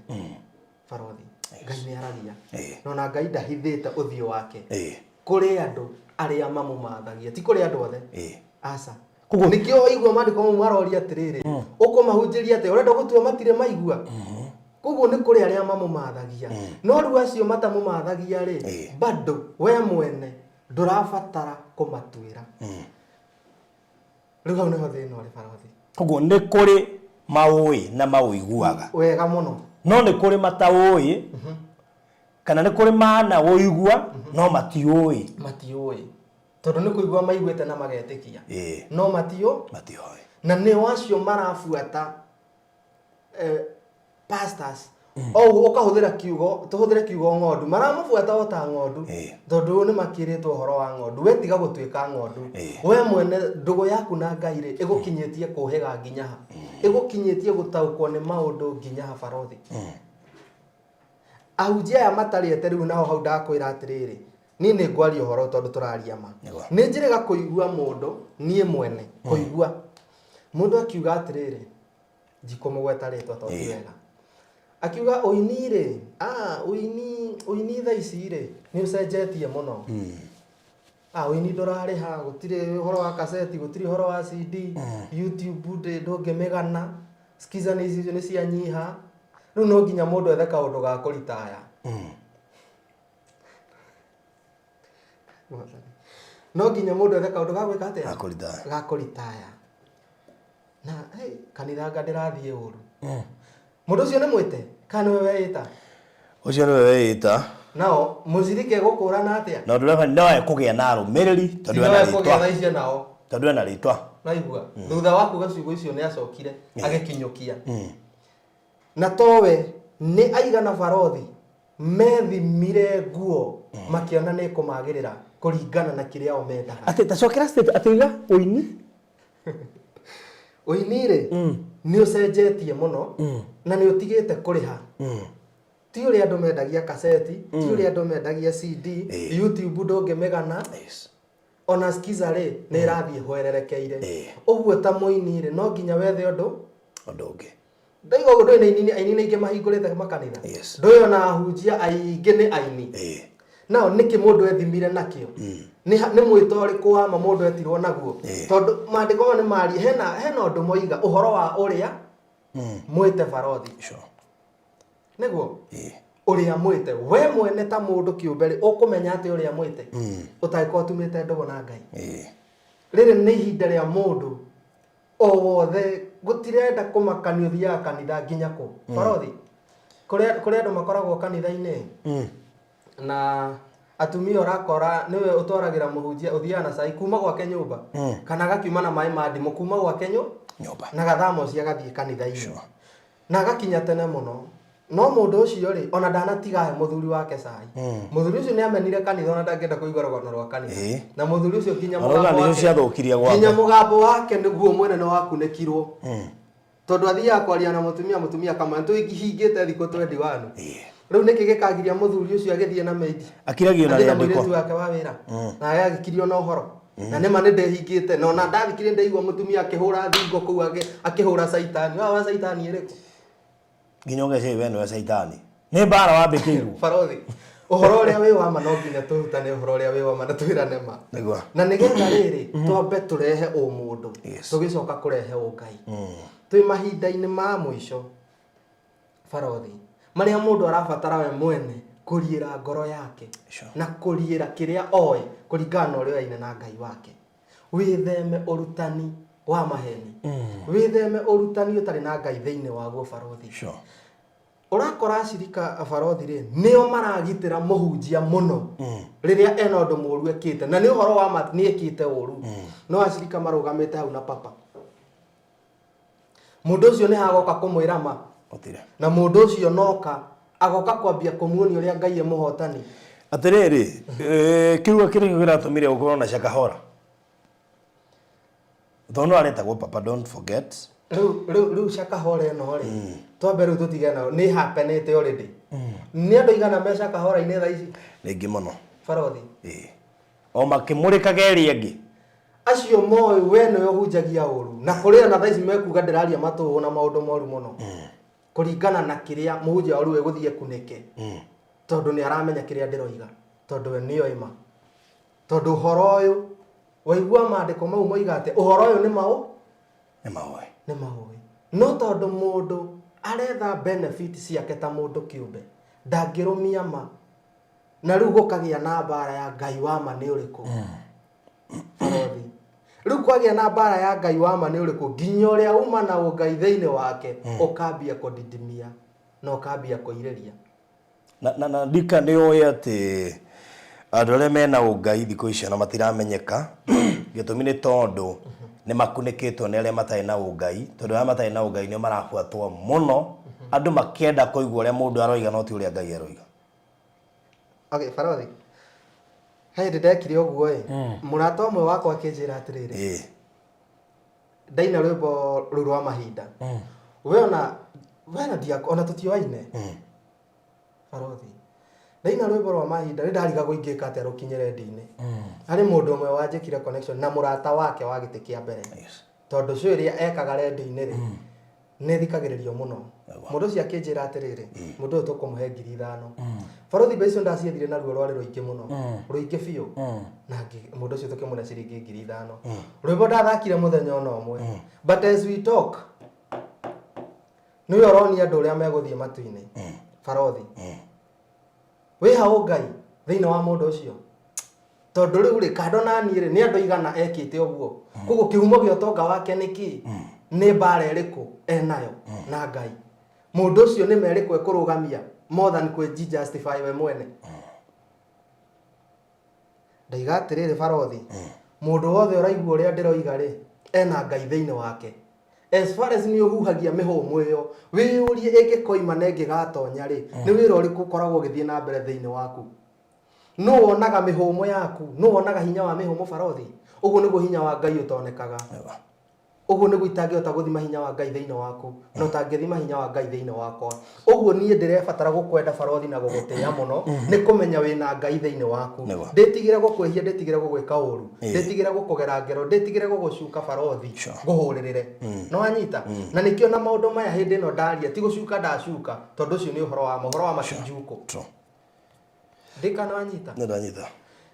Barothi, Ngai nĩ aragia. Na ona Ngai ndahithĩte ũthiũ wake kũrĩ andũ arĩa mamũmathagia, ti kũrĩ andũ othe. Aca. Koguo- Nĩkĩo waigua maandĩko mau maroria atĩrĩrĩ, ũkũmahunjĩria atĩa? Ũrenda gũtua matirĩ maigua? Koguo nĩ kũrĩ arĩa mamũmathagia. No rĩu acio matamũmathagia rĩ, bado we mwene ndũrabatara kũmatuĩra. Rĩu hau nĩho thĩna ũrĩ barothi. Koguo nĩ kũrĩ maũĩ na maũiguaga. Wega mũno. No nĩ kũrĩ mataũĩ, kana nĩ kũrĩ mana ũigua no matiũĩ. Matiũĩ. Tondũ nĩ kũigua maiguĩte na magetĩkia. No matiũ? Matiũĩ. Na nĩo acio marabuata pastors. O ũguo ũkahũthĩra kiugo, tũhũthĩre kiugo ng'ondu, maramũbuata o ta ng'ondu. Tondũ nĩ makĩrĩtwo ũhoro wa ng'ondu. We tiga gũtuĩka ng'ondu. We mwene ndũgũ yaku na Ngai rĩ, ĩgũkinyĩtie kũhĩga nginya ha? Ĩgũkinyĩtie gũtaũkwo nĩ maũndũ nginya ha barothi? Ahunjia aya matarĩ ete rĩu naho hau ndakwĩra atĩrĩrĩ, niĩ nĩ ngwaria ũhoro tondũ tũraria ma. Nĩ njĩrĩga kũigua mũndũ niĩ mwene, kũigua. Mũndũ akiuga atĩrĩrĩ, ndikũmũgweta rĩtwa tondũ ti wega, akiuga ũini rĩ, ah, ũini ũini thaa ici rĩ nĩ ũcenjetie mũno. Ah, ũini ndũrarĩha, gũtirĩ ũhoro wa kaseti, gũtirĩ ũhoro wa CD, YouTube ndũngĩmĩgana, skiza nĩ ici nĩ cianyiha, rĩu no nginya mũndũ ethe kaũndũ ga kũritaya. No nginya mũndũ ethe kaũndũ ga gwĩka atĩa? Ga kũritaya. Ga kũritaya. Na hey, kanitha anga ndĩrathiĩ ũru. Mũndũ ũcio nĩ mwĩte kana nĩwe weĩta? Ũcio nĩwe weĩta. Nao mũciriki egũkũrana atĩa? Na ũndũ ũrĩa no ekũgĩa na arũmĩrĩri tondũ ena Ti no ekũgĩa rĩtwa. thaa icio nao. Tondũ ena rĩtwa. Naigua. Thutha wa kuga ciugo icio nĩ acokire agĩkinyũkia. Na towe nĩ aigana barothi methimire nguo makĩona nĩ ĩkũmagĩrĩra kũringana na kĩrĩa o mendaga. Atĩ tacokera state atĩ uga ũini. Ũini rĩ nĩ ũcenjetie mũno na nĩ ũtigĩte kũrĩha. Ti ũrĩa andũ mendagia kaseti, ti ũrĩa andũ mendagia CD, YouTube ndũngĩmĩgana. Ona skiza rĩ nĩ ĩrathiĩ ĩhwererekeire. Ũguo ta mũini rĩ no nginya wethe ũndũ Ũndũ ũngĩ. Ndaiga ũguo ndũĩ nĩ aini aini aingĩ mahingũrĩte makanitha. Ndũĩ ona ahunjia aingĩ nĩ aini. Nao nĩkĩ mũndũ ethimire nakĩo? Nĩ mwĩto ũrĩkũ wa ma mũndũ etirwo naguo? Tondũ maandĩko maya nĩ maria hena ũndũ moiga ũhoro wa ũrĩa mwĩte barothi. Nĩguo? Ũrĩa mwĩte. We mwene ta mũndũ kĩũmbe rĩ, ũkũmenya atĩ ũrĩa mwĩte? Ũtangĩkorwo ũtumĩte ndũgũ na Ngai. Rĩrĩ nĩ ihinda rĩa mũndũ o wothe gũtirenda kũmakania ũthiaga kanitha nginya kũ. Barothi, kũrĩ andũ makoragwo kanitha-inĩ na atumia ũrakora nĩwe ũtwaragĩra mũhunjia ũthiaga na cai kuma gwake nyũmba kana agakiuma na maĩ ma ndimũ kuma gwake nyũmba na gathamoci agathiĩ kanitha-inĩ na agakinya tene mũno. No mũndũ ũcio rĩ ona ndanatiga he mũthuri wake cai. Mũthuri ũcio nĩ amenire kanitha ona ndangĩenda kũigua rũgano rwa kanitha. Na mũthuri ũcio nginya Ona mũgambo nĩcio wake ciathũkirie gwake. nginya mũgambo wake nĩguo mwene nĩ wakunĩkirwo. Tondũ athiaga kwaria na mũtumia, mũtumia akamwĩra nĩtũhingĩte thikũ 21. Rĩu nĩkĩ gĩkagiria mũthuri ũcio agĩthiĩ na maid? Akiragio na Athiĩ na rĩandĩko. mũirĩtu wake wa wĩra. Na agĩkirio na ũhoro. Na nĩma nĩ ndehingĩte. Na ona ndathikire ndaigua mũtumia akĩhũra thingo kũu akĩhũra caitani. Wa caitani ĩrĩkũ? Nginya ũgeciria we nĩwe caitani. Nĩ mbara wambĩkĩirwo. Barothi. Ũhoro ũrĩa wĩ wa ma no nginya tũrutane ũhoro ũrĩa wĩ wa ma na twĩrane ma. Nĩguo. Na nĩgetha rĩrĩ twambe tũrehe ũmũndũ. Tũgĩcoka kũrehe ũngai. Twĩ mahinda-inĩ ma mũico barothi marĩa mũndũ arabatara we mwene kũriĩra ngoro yake na kũriĩra kĩrĩa oĩ kũringana na ũrĩa oyaine na Ngai wake. Wĩtheme ũrutani wa maheni. Wĩtheme ũrutani ũtarĩ na Ngai thĩinĩ waguo barothi. Ũrakora acirika barothi rĩ nĩo maragitĩra mũhunjia mũno rĩrĩa ena ũndũ mũũru ekĩte na nĩ ũhoro wa ma nĩ ekĩte ũru. No acirika marũgamĩte hau na papa. Mũndũ ũcio nĩ hagoka kũmwĩra ma. Gũtirĩ. Na mũndũ ũcio noka agoka kwambia kũmuonia ũrĩa Ngai e mũhotani. Atĩrĩrĩ, kĩruga kĩrĩkũ kĩratũmire ũkorwo na Shakahola? Tondũ no aretagwo papa, don't forget. Rĩu Shakahola ĩno rĩ, twambe rĩu tũtige nayo, nĩ happenĩte already. Nĩ andũ aigana me Shakahola-inĩ thaa ici? Nĩ aingĩ mũno. Barothi. O makĩmũrĩkaga ĩrĩa ĩngĩ. Acio moĩ we nĩwe ũhunjagia ũru. Na kũrĩ ona thaa ici mekuga ndĩraria matũhũ na maũndũ moru mũno. Kũringana na kĩrĩa mũhunjia wa rĩu egũthiĩ ekunĩke. Tondũ nĩ aramenya kĩrĩa ndĩroiga. Tondũ we nĩoĩ ma. Tondũ ũhoro ũyũ, waigua maandĩko mau moiga atĩ ũhoro ũyũ nĩ maũ? Nĩ maũĩ. Nĩ maũĩ. No tondũ mũndũ aretha benefit ciake ta mũndũ kĩũmbe, ndangĩrũmia ma. Na rĩu gũkagĩa na mbara ya Ngai wa ma nĩ ũrĩkũ? Barothi. Rĩu kwagĩa na mbara ya Ngai wa ma nĩ ũrĩkũ? Nginya ũrĩa uma na ũngai thĩinĩ wake, ũkambia kũdidimia na ũkambia kũirĩria. Na ndika nĩ ũĩ atĩ andũ arĩa mena ũngai thikũ ici ona matiramenyeka. Gĩtũmi nĩ tondũ nĩ makunĩkĩtwo nĩ arĩa matarĩ na ũngai, tondũ arĩa matarĩ na ũngai nĩo marabuatwo mũno. Andũ makĩenda kũigua ũrĩa mũndũ aroiga no ti ũrĩa Ngai aroiga. Okay, Barothi. He hĩndĩ ndekire ũguo ĩ, mũrata ũmwe wakwa akĩnjĩra atĩrĩrĩ, ndaina rwĩmbo rũu rwa mahinda. We ona, we ona ndia, ona tũtioaine. Barothi. Ndaina rwĩmbo rwa mahinda, nĩ ndarigagwo ingĩka atĩa rũkinye redio-inĩ. Harĩ mũndũ ũmwe wanjĩkire connection na mũrata wake wa gĩtĩ kĩa mbere. Tondũ show ĩrĩa ekaga rendio-inĩ rĩ, nĩ ĩthikagĩrĩrio mũno. Mũndũ ũcio akĩnjĩra atĩrĩrĩ, mũndũ ũyũ tũkũmũhe 5,000. Barũthi mbeca icio ndaciethire na ruo rwarĩ rũingĩ mũno, rũingĩ biũ. Na mũndũ ũcio tũkĩmũne ciringi 5,000. Rwĩmbo ndathakire mũthenya ona ũmwe. But as we talk, nĩwe ũronia andũ ũrĩa megũthiĩ matu-inĩ. Barothi. Wĩ ha ũngai thĩinĩ wa mũndũ ũcio? Tondũ rĩu rĩ, kando na niĩ rĩ, nĩ andũ aigana ekĩte ũguo? Koguo kĩhumo gĩa ũtonga wake nĩ kĩ? Nĩ mbara ĩrĩkũ enayo na Ngai? Mũndũ ũcio nĩ merĩkũ ekũrũgamia more than kwĩ justify we mwene? Ndaiga atĩrĩrĩ barothi, mũndũ wothe ũraigua ũrĩa ndĩroiga rĩ, ena Ngai thĩinĩ wake. As far as nĩ ũhuhagia mĩhũmũ ĩyo, wĩyũrie ĩngĩkoima na ĩngĩgatonya rĩ, nĩ wĩra ũrĩkũ ũkoragwo ũgĩthiĩ na mbere thĩinĩ waku? Nũ wonaga mĩhũmũ yaku? Nũ wonaga hinya wa mĩhũmũ barothi? Ũguo nĩguo hinya wa Ngai ũtonekaga. Ũguo nĩguo itangĩhota gũthima hinya wa Ngai thĩinĩ waku, na ũtangĩthima hinya wa Ngai thĩinĩ wakwa. Ũguo niĩ ndĩrebatara gũkwenda barothi na gũgũtĩĩa mũno, nĩ kũmenya wĩna Ngai thĩinĩ waku. Ndĩtigĩre gũkwĩhia, ndĩtigĩre gũgwĩka ũru, ndĩtigĩre gũkũgera ngero, ndĩtigĩre gũgũcuka barothi, ngũhũrĩrĩre. Nĩ wanyita? Na nĩkĩo na maũndũ maya hĩndĩ ĩno ndaria, ti gũcuka ndacuka, tondũ ũcio nĩ ũhoro wa ma, ũhoro wa ma ti njukũ. Ndĩkana wanyita? Nĩ ndanyita.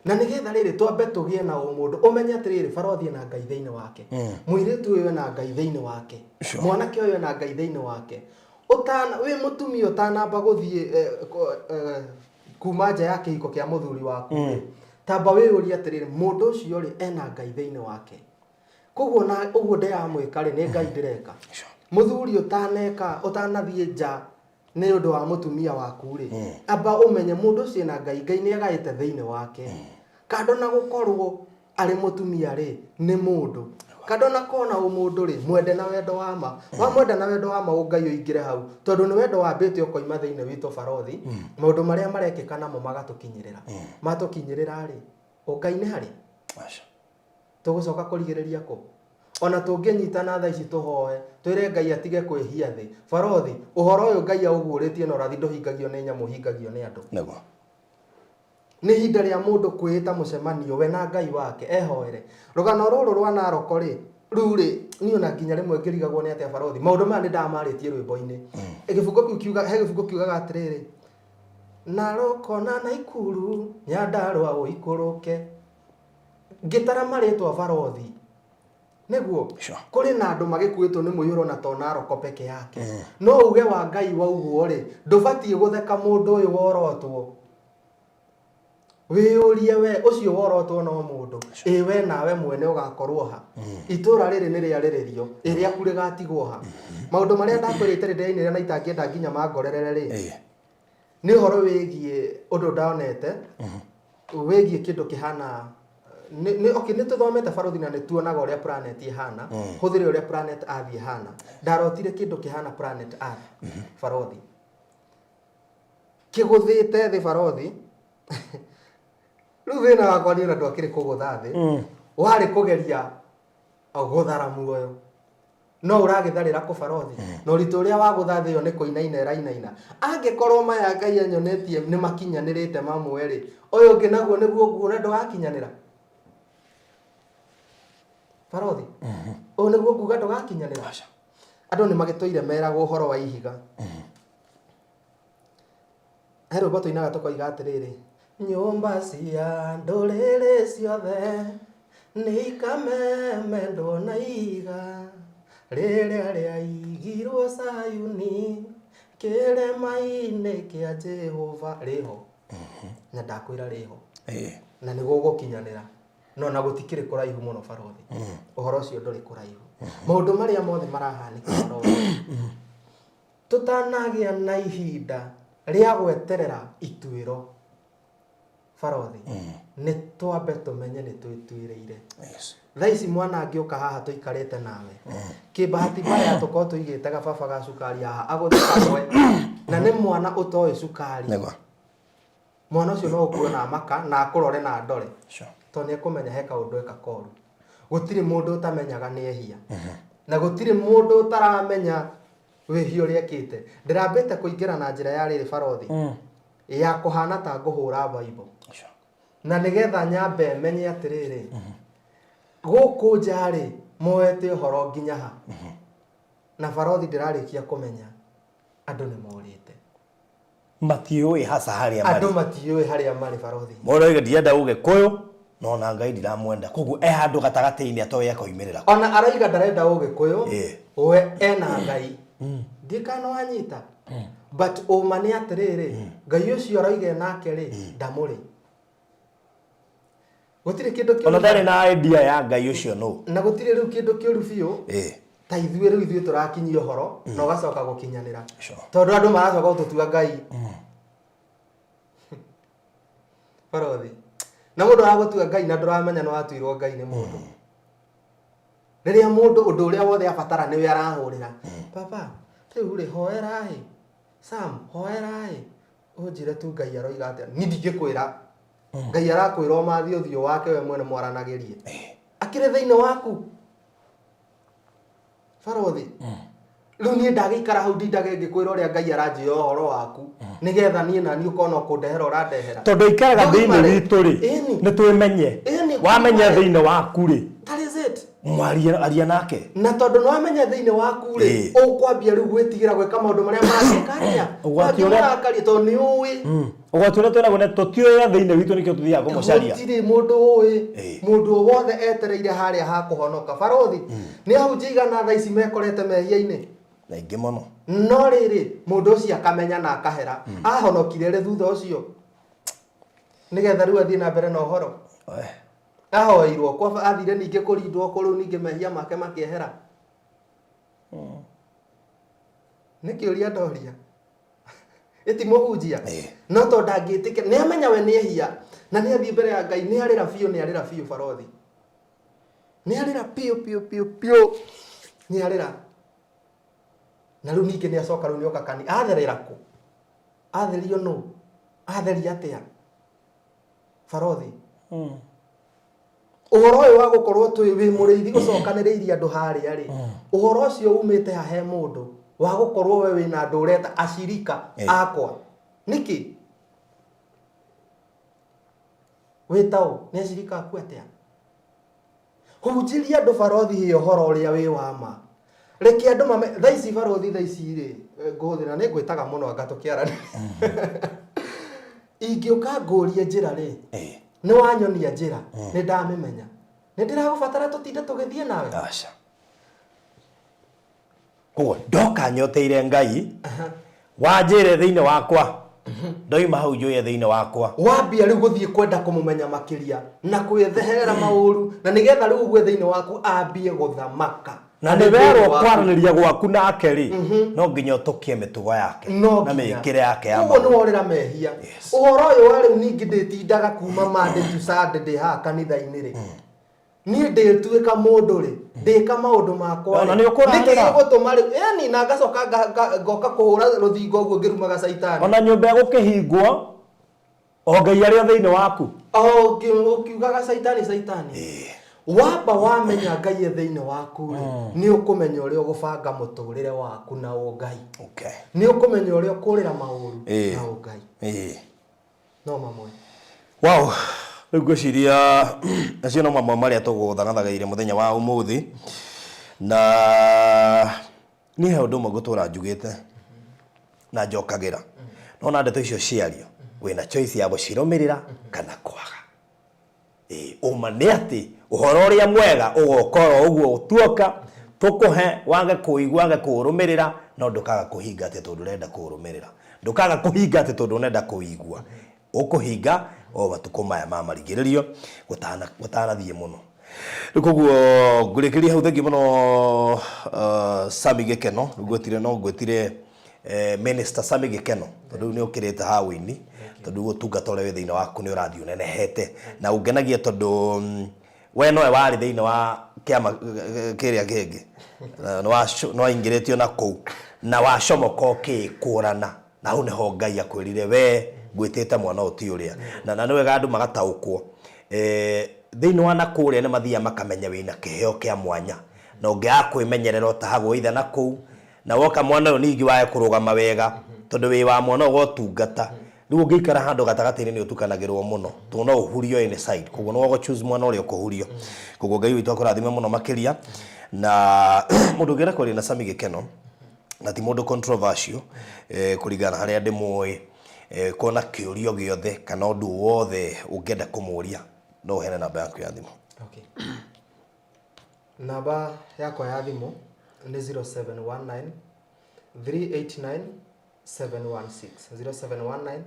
Na nĩgetha rĩrĩ twambe tũgĩe na ũmũndũ, ũmenye atĩrĩrĩ, barothi ena Ngai thĩinĩ wake, mũirĩtu ũyũ ena Ngai thĩinĩ wake, mwanake ũyũ ena Ngai thĩinĩ wake. Ũtana, wĩ mũtumia ũtanamba gũthiĩ eh, ko- eh, kuma nja ya kĩhiko kĩa mũthuri waku rĩ, tamba wĩyũrie atĩrĩrĩ, mũndũ ũcio rĩ ena Ngai thĩinĩ wake. Koguo na ũguo ndĩramwĩka rĩ, nĩ Ngai ndĩreka. Mũthuri ũtaneka, ũtanathiĩ nja nĩ ũndũ wa mũtumia waku rĩ, amba ũmenye mũndũ ũcio ena Ngai, Ngai nĩ agaĩte thĩinĩ wake. Kando na gũkorwo arĩ mũtumia rĩ, nĩ mũndũ. Kando na kona ũmũndũ rĩ, mwende na wendo wa ma. Wamwenda na wendo wa ma ũngai ũingĩre hau, tondũ nĩ wendo wambĩte ũkoima thĩinĩ witũ barothi, maũndũ marĩa marekĩka namo magatũkinyĩrĩra. Matũkinyĩrĩra rĩ, ũngai nĩ harĩ? Aca. Tũgũcoka kũrigĩrĩria kũ? Ona tũngĩnyitana thaa ici tũhoe, twĩre Ngai atige kwĩhia thĩ. Barothi, ũhoro ũyũ Ngai aũguũrĩtie na ũrathi ndũhingagio nĩ nyamũ ũhingagio nĩ andũ. Nĩguo. Nĩ ihinda rĩa mũndũ kwĩĩta mũcemanio we na Ngai wake, ehoere. Rũgano rũrũ rwa Naroko rĩ, rĩu rĩ, niĩ ona nginya rĩmwe ngĩrigagwo nĩ atĩa barothi, maũndũ maya nĩ ndamarĩtie rwĩmbo-inĩ. Gĩbungo kĩu kiuga, he gĩbungo kiugaga atĩrĩrĩ, Naroko na Naikuru, Nyandarũa ũikũrũke. Ngĩtara marĩtwa barothi, nĩguo Sure. kũrĩ na andũ magĩkuĩtwo nĩ mũiyũro na to Naroko peke yake. No uge wa Ngai waugwo rĩ, ndũbatiĩ gũtheka mũndũ ũyũ worotwo. Wĩyũrie we, ũcio worotwo no mũndũ, ĩ we nawe mwene ũgakorwo ha? Itũra rĩrĩ nĩ rĩarĩrĩrio, ĩ rĩaku rĩgatigwo ha? Maũndũ marĩa ndakwĩrĩte rĩ ndĩrainĩra na itangĩenda nginya mangorerere rĩ, Nĩ ũhoro wĩgiĩ ũndũ ndonete wĩgiĩ kĩndũ kĩhana nĩ nĩ okay, nĩ tũthomete barothi na nĩ tuonaga ũrĩa planet ĩhana hũthĩre ũrĩa planet Earth ĩhana. Ndarotire kĩndũ kĩhana planet Earth barothi kĩgũthĩte thĩ barothi. Rĩu thĩna wakwa niĩ ona ndwakĩrĩ kũgũtha thĩ, warĩ kũgeria gũthara muoyo. No ũragĩtharĩra kũ barothi? Na ũritũ ũrĩa wa gũtha thĩ ĩyo nĩ kũinaina ĩrainaina. Angĩkorwo maya Ngai anyonetie nĩ makinyanĩrĩte mamwe-rĩ, ũyũ ũngĩ naguo nĩguo nguona ndũgakinyanĩra? Barothi, ũyũ nĩguo nguga ndũgakinyanĩra? Andũ nĩ magĩtũire meragwo ũhoro wa ihiga. He rwĩmbo tũinaga tũkoiga atĩrĩrĩ, nyũmba cia ndũrĩrĩ ciothe nĩ ikamemendwo na ihiga rĩrĩa rĩaigirwo Sayuni kĩrĩma-inĩ kĩa Jehova. Rĩho na ndakwĩra rĩho na nĩ gũgũkinyanĩra no na gũtikĩrĩ kũraihu mũno barothi. Ũhoro ũcio ndũrĩ kũraihu. Maũndũ marĩa mothe marahanĩka barothi, Tũtanagĩa na ihinda rĩa gweterera ituĩro, barothi, nĩ twambe tũmenye nĩ twĩtuĩrĩire. Thaa ici mwana angĩũka haha tũikarĩte nawe, kĩbahati mbaya tũkorwo tũigĩte gababa ga cukari haha, agũthe kamwe, na nĩ mwana ũtoĩ cukari. Mwana ũcio no ũkue na maka na akũrore na ndore. Tondũ nĩ ekũmenya he kaũndũ eka koru. Gũtirĩ mũndũ ũtamenyaga nĩ ehia. Na gũtirĩ mũndũ ũtaramenya wĩhia ũrĩa ekĩte. Ndĩrambĩte kũingĩra na njĩra ya rĩrĩ barothi, ya kũhana ta ngũhũra Bible. Na nĩgetha nyambe menye atĩrĩrĩ, gũkũ nja rĩ, Moete ũhoro nginya ha? Na barothi ndĩrarĩkia kũmenya andũ nĩ morĩte. Matiũĩ haca harĩa marĩ. Andũ matiũĩ harĩa marĩ barothi. Mũndũ oiga ndirenda ũgĩkũyũ no na Ngai ndiramwenda. Koguo e handũ gatagatĩ-inĩ atoĩ akoimĩrĩra kũ. Ona aroiga ndarenda ũgĩkũyũ we ena Ngai. Ndiũĩ kana nĩ wanyita. But ũma nĩ atĩrĩrĩ, Ngai ũcio aroiga enake rĩ, ndamũrĩ. Gũtirĩ kĩndũ kĩũru. Ona ndarĩ na idea ya Ngai ũcio nũ. Na gũtirĩ rĩu kĩndũ kĩũru biũ ta ithuĩ rĩu ithuĩ tũrakinyia ũhoro na ũgacoka gũkinyanĩra. Tondũ andũ maracoka gũtũtua Ngai. Barothi. Na mũndũ aragũtua Ngai na ndũramenya nĩ watuirwo Ngai nĩ mũndũ. Rĩrĩa mũndũ ũndũ ũrĩa wothe abatara nĩwe arahũrĩra. Baba, rĩu rĩ hoera ĩ. Sam, hoera ĩ. Ũnjĩre tu Ngai aroiga atĩa. Niĩ ndingĩkwĩra. Ngai arakwĩra ũmathiĩ ũthiũ wake we mwene mwaranagĩrie. Akĩrĩ thĩinĩ waku. Barothi. Rĩu niĩ ndagĩikara hau ndindage ngĩkwĩra ũrĩa Ngai aranjĩra ũhoro waku. Nĩgetha niĩ na niĩ ũkona ũkũndehera ũrandehera. Tondũ aikaraga thĩinĩ witũ rĩ, nĩ twĩmenye. Wamenya thĩinĩ waku rĩ, That is it. Mwarie aria nake. Na tondũ nĩ wamenya thĩinĩ waku rĩ, ũkwambia rĩu gwĩtigĩra gwĩka maũndũ marĩa mangĩka atĩa? Ũgwati ũrĩa- Mangĩmũrakaria tondũ nĩ ũĩ. Ũgwati ũrĩa twĩnaguo nĩ tũtiũĩ thĩinĩ witũ nĩkĩo tũthiaga kũmũcaria. Gũtirĩ mũndũ ũĩ. Mũndũ o wothe etereire harĩa ha kũhonoka. Barothi, nĩ ahunjia igana thaa ici mekorete mehia-inĩ? Aingĩ mũno. No rĩrĩ, mũndũ ũcio akamenya na akahera. Ahonokire rĩ thutha ũcio? Nĩgetha rĩu athiĩ na mbere na ũhoro. Ahoeirwo kwa athire ningĩ kũrindwo kũ rĩu ningĩ mehia make makĩehera. Nĩ kĩũria ndoria. Ĩti mũhunjia. No tondũ ndangĩtĩkĩra, nĩ amenya we nĩ ehia na nĩ athiĩ mbere ya Ngai, nĩ arĩra biũ, nĩ arĩra biũ barothi. Nĩ arĩra biũ biũ biũ biũ. Nĩ arĩra. Na rĩu ningĩ nĩ acoka rĩu nĩ oka kani. Atherera kũ? Atherio nũ? Atheria atĩa? Barothi. Ũhoro ũyũ wa gũkorwo twĩ wĩ mũrĩithi ũcokanĩrĩirie andũ harĩa rĩ, ũhoro ũcio umĩte ha he mũndũ wa gũkorwo we wĩna andũ ũreta acirika akwa. Nĩkĩ? Wĩ ta ũ? Nĩ acirika aku atĩa? Hunjĩria andũ barothi ĩ ũhoro ũrĩa wĩ wa ma. Reke andũ mame, thaa ici barothi thaa ici rĩ, ngũhũthĩra nĩ ngwĩtaga mũno anga tũkĩaranĩria. Ingĩũka ngũrie njĩra rĩ, nĩ wanyonia njĩra, nĩ ndamĩmenya. Nĩ ndĩragũbatara tũtinde tũgĩthiĩ nawe? Aca. Koguo ndoka nyoteire Ngai, wanjĩre thĩinĩ wakwa, ndoima hau njũye thĩinĩ wakwa. Wambia rĩu gũthiĩ kwenda kũmũmenya makĩria na kwĩtheherera maũru, na nĩgetha rĩu ũgue thĩinĩ waku ambie gũthamaka. Na nĩ werwo kwaranĩria gwaku nake rĩ, no nginya ũtũkie mĩtugo yake No na nginya. mĩkĩre yake ya Koguo nĩ maũndũ. worĩra mehia. Ũhoro ũyũ wa rĩu ningĩ ndĩtindaga kuma Monday to Sunday ndĩ haha kanitha-inĩ rĩ, niĩ ndĩtuĩka mũndũ rĩ, ndĩka maũndũ makwa Ona rĩ, nĩ ũkũrarĩra. nĩkĩ gĩgũtũma rĩu ĩni na ngacoka ngoka kũhũra rũthingo ũguo ngĩrumaga caitani. Ona nyũmba ĩgũkĩhingwo, o Ngai arĩ o thĩinĩ waku. O ũkiugaga caitani caitani. Wamba wamenya Ngai e thĩinĩ waku rĩ, nĩ ũkũmenya ũrĩa ũgũbanga mũtũrĩre waku na ũngai. Nĩ ũkũmenya ũrĩa ũkũrĩra maũru na ũngai. No mamwe. Wow, rĩu ngwĩciria acio no mamwe marĩa tũgũthagathageire mũthenya wa ũmũthĩ. Na niĩ he ũndũ ũmwe ngũtũra njugĩte na njokagĩra. Nona ndeto icio ciario, wĩna choice ya gũcirũmĩrĩra kana kwaga. Ĩĩ, ũma nĩ atĩ ũhoro ũrĩa mwega ũgoka oro ũguo tuoka tũkũhe wage kũigua wage kũũrũmĩrĩra no ndũkaga kũhinga atĩ tondũ ũrenda kũũrũmĩrĩra. Ndũkaga kũhinga atĩ tondũ ũrenda kũigua. Ũkũhinga o matukũ maya ma marigĩrĩrio gũtanathiĩ mũno. Rĩu koguo ngũrĩkĩria hau thengiũ mũno Sammy Gĩkeno, rĩu ngwĩtire no ngwĩtire Minister Sammy Gĩkeno tondũ rĩu nĩ ũkĩrĩte ha ũini tondũ rĩu ũtungata ũrĩa wĩ thĩinĩ waku nĩ ũrathiĩ ũnenehete na ũngenagia tondũ we nowe warĩ thĩinĩ wa kĩama kĩrĩa kĩngĩ nĩ waingĩrĩtio na kũu na wacomoka ũkĩĩkũrana na hau nĩho Ngai akwĩrire we ngwĩtĩte mwana ũyũ ti ũrĩa na nĩ wega andũ magataũkwo thĩinĩ wa na kũrĩa nĩ mathiaga makamenya wĩna kĩheo kĩa mwanya na ũngĩaga kwĩmenyerera ũtahagwo either na kũu Na woka mwana ũyũ ningĩ wage kũrũgama wega tondũ wĩ wa mwana ũyũ wa ũtungata. Rĩu ũngĩikara handũ gatagatĩ-inĩ nĩ ũtukanagĩrwo mũno, tondũ no ũhurio any side, koguo nĩ wagũ choose mwena ũrĩa ũkũhurio. Koguo Ngai witũ akũrathime mũno makĩria. Na mũndũ ũngĩenda kwaria na Sammy Gĩkeno, na ti mũndũ controversial, kũringana na harĩa ndĩmũĩ, kona kĩũria o gĩothe kana ũndũ wothe ũngĩenda kũmũria, no ũheane namba yaku ya thimũ. Okay. Namba yakwa ya thimũ nĩ 0719 389 716, 0719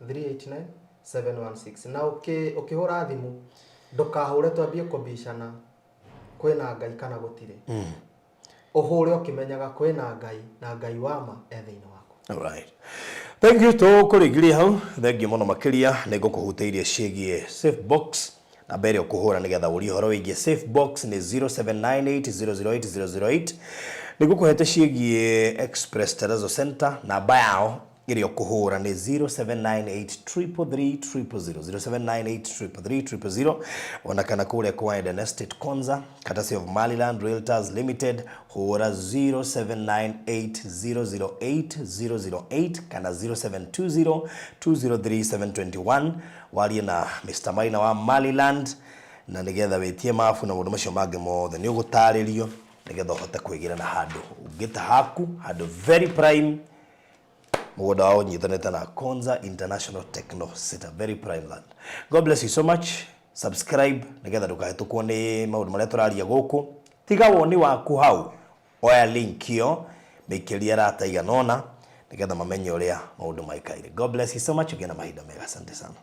389 716. Na ũkĩhũra thimũ ndũkahũre twambie kũbicana kwĩna Ngai kana gũtirĩ. Ũhũre ũkĩmenyaga kwĩna Ngai na Ngai wa ma e thĩinĩ waku. Alright. Thank you, tũkũrĩngĩria hau. Thank you mũno makĩria. Nĩ ngũkũhutĩirie ciĩgiĩ safe box. Namba ĩrĩa ũkũhũra nĩgetha ũrie ũhoro wĩgiĩ safe box nĩ 0798008008. Nĩ ngũkũhete ciĩgiĩ Express Terrazzo Center. Namba yao ĩrĩa ũkũhũra nĩ 0798333000, 0798333000. Ona kana kũrĩa kwa Eden Estate Konza, courtesy of Maryland Realtors Limited, hũra 0798008008 kana 0720203721, warie na Mr. Maina wa Maryland, na nĩgetha wĩtie mabu na maũndũ macio mangĩ mothe nĩ ũgũtarĩrio nĩgetha ũhote kwĩgĩra na handũ ũngĩta haku, handũ very prime, mũgũnda wao ũnyitanĩte na Konza International Techno City, very prime land. God bless you so much. Subscribe nĩgetha ndũkahĩtũkwo nĩ maũndũ marĩa tũraria gũkũ. Tiga woni waku hau, oya link ĩyo mĩikĩrie arata igana ũna nĩgetha mamenye ũrĩa maũndũ maikaire. God bless you so much. Ũgĩe na mahinda mega. Asante sana.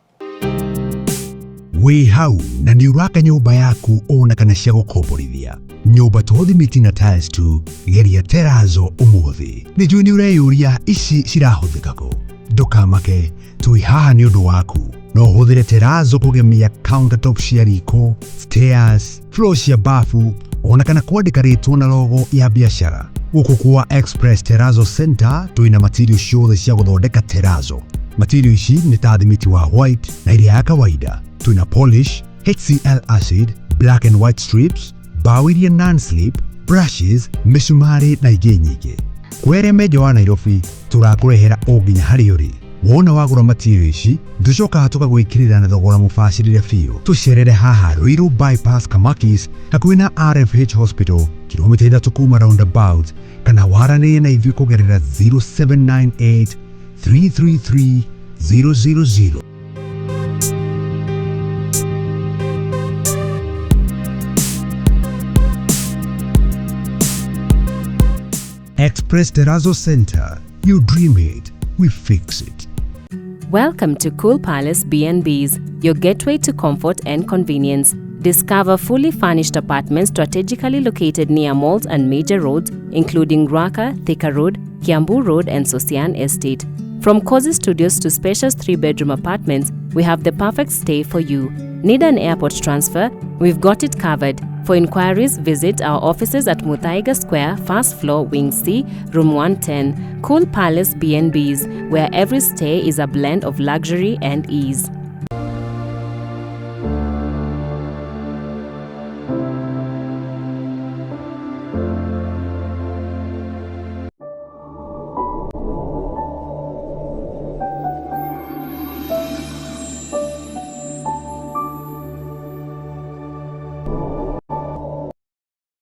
Wĩ hau na nĩ ũraka nyũmba yaku ona kana cia gũkomborithia, nyũmba to thimiti na tiles tu, geria terazo ũmũthĩ. Nĩ njũĩ nĩ ũreyũria ici cirahũthĩka kũ. Ndũkamake, twĩ haha nĩ ũndũ waku. No ũhũthĩre terazo kũgemia countertop cia riko, stairs, floor cia bafu, ona kana kwandĩka rĩtwa na logo ya biacara. Gũkũ kwa Express Terrazzo Center twĩna material ciothe cia gũthondeka terazo. Material ici nĩ ta thimiti wa white na ĩrĩa ya kawaida. Twĩna polish, HCl acid, black and white strips, mbaũ iria non-slip, brushes, mĩcumarĩ na ingĩ nyingĩ. Kwĩ arĩa me nja wa Nairobi, tũrakũrehera o nginya harĩa ũrĩ. Wona wagũra material ici, tũcokaga tũgagwĩkĩrĩra na thogora mũbacĩrĩre biũ. Tũcerere haha Ruiru Bypass Kamakis, hakuhĩ na RFH Hospital, kilomita 3 kuma roundabout, kana waranĩrie na ithuĩ kũgerera 0798 333 000. Express Terrazzo Center. You dream it, we fix it. Welcome to Cool Palace B&Bs, your gateway to comfort and convenience. Discover fully furnished apartments strategically located near malls and major roads, including Ruaka, Thika Road, Kiambu Road, and Sosian Estate. From cozy studios to spacious 3-bedroom apartments, we have the perfect stay for you. Need an airport transfer? We've got it covered. For inquiries, visit our offices at Muthaiga Square, first floor, Wing C, Room 110. Cool Palace B&Bs, where every stay is a blend of luxury and ease.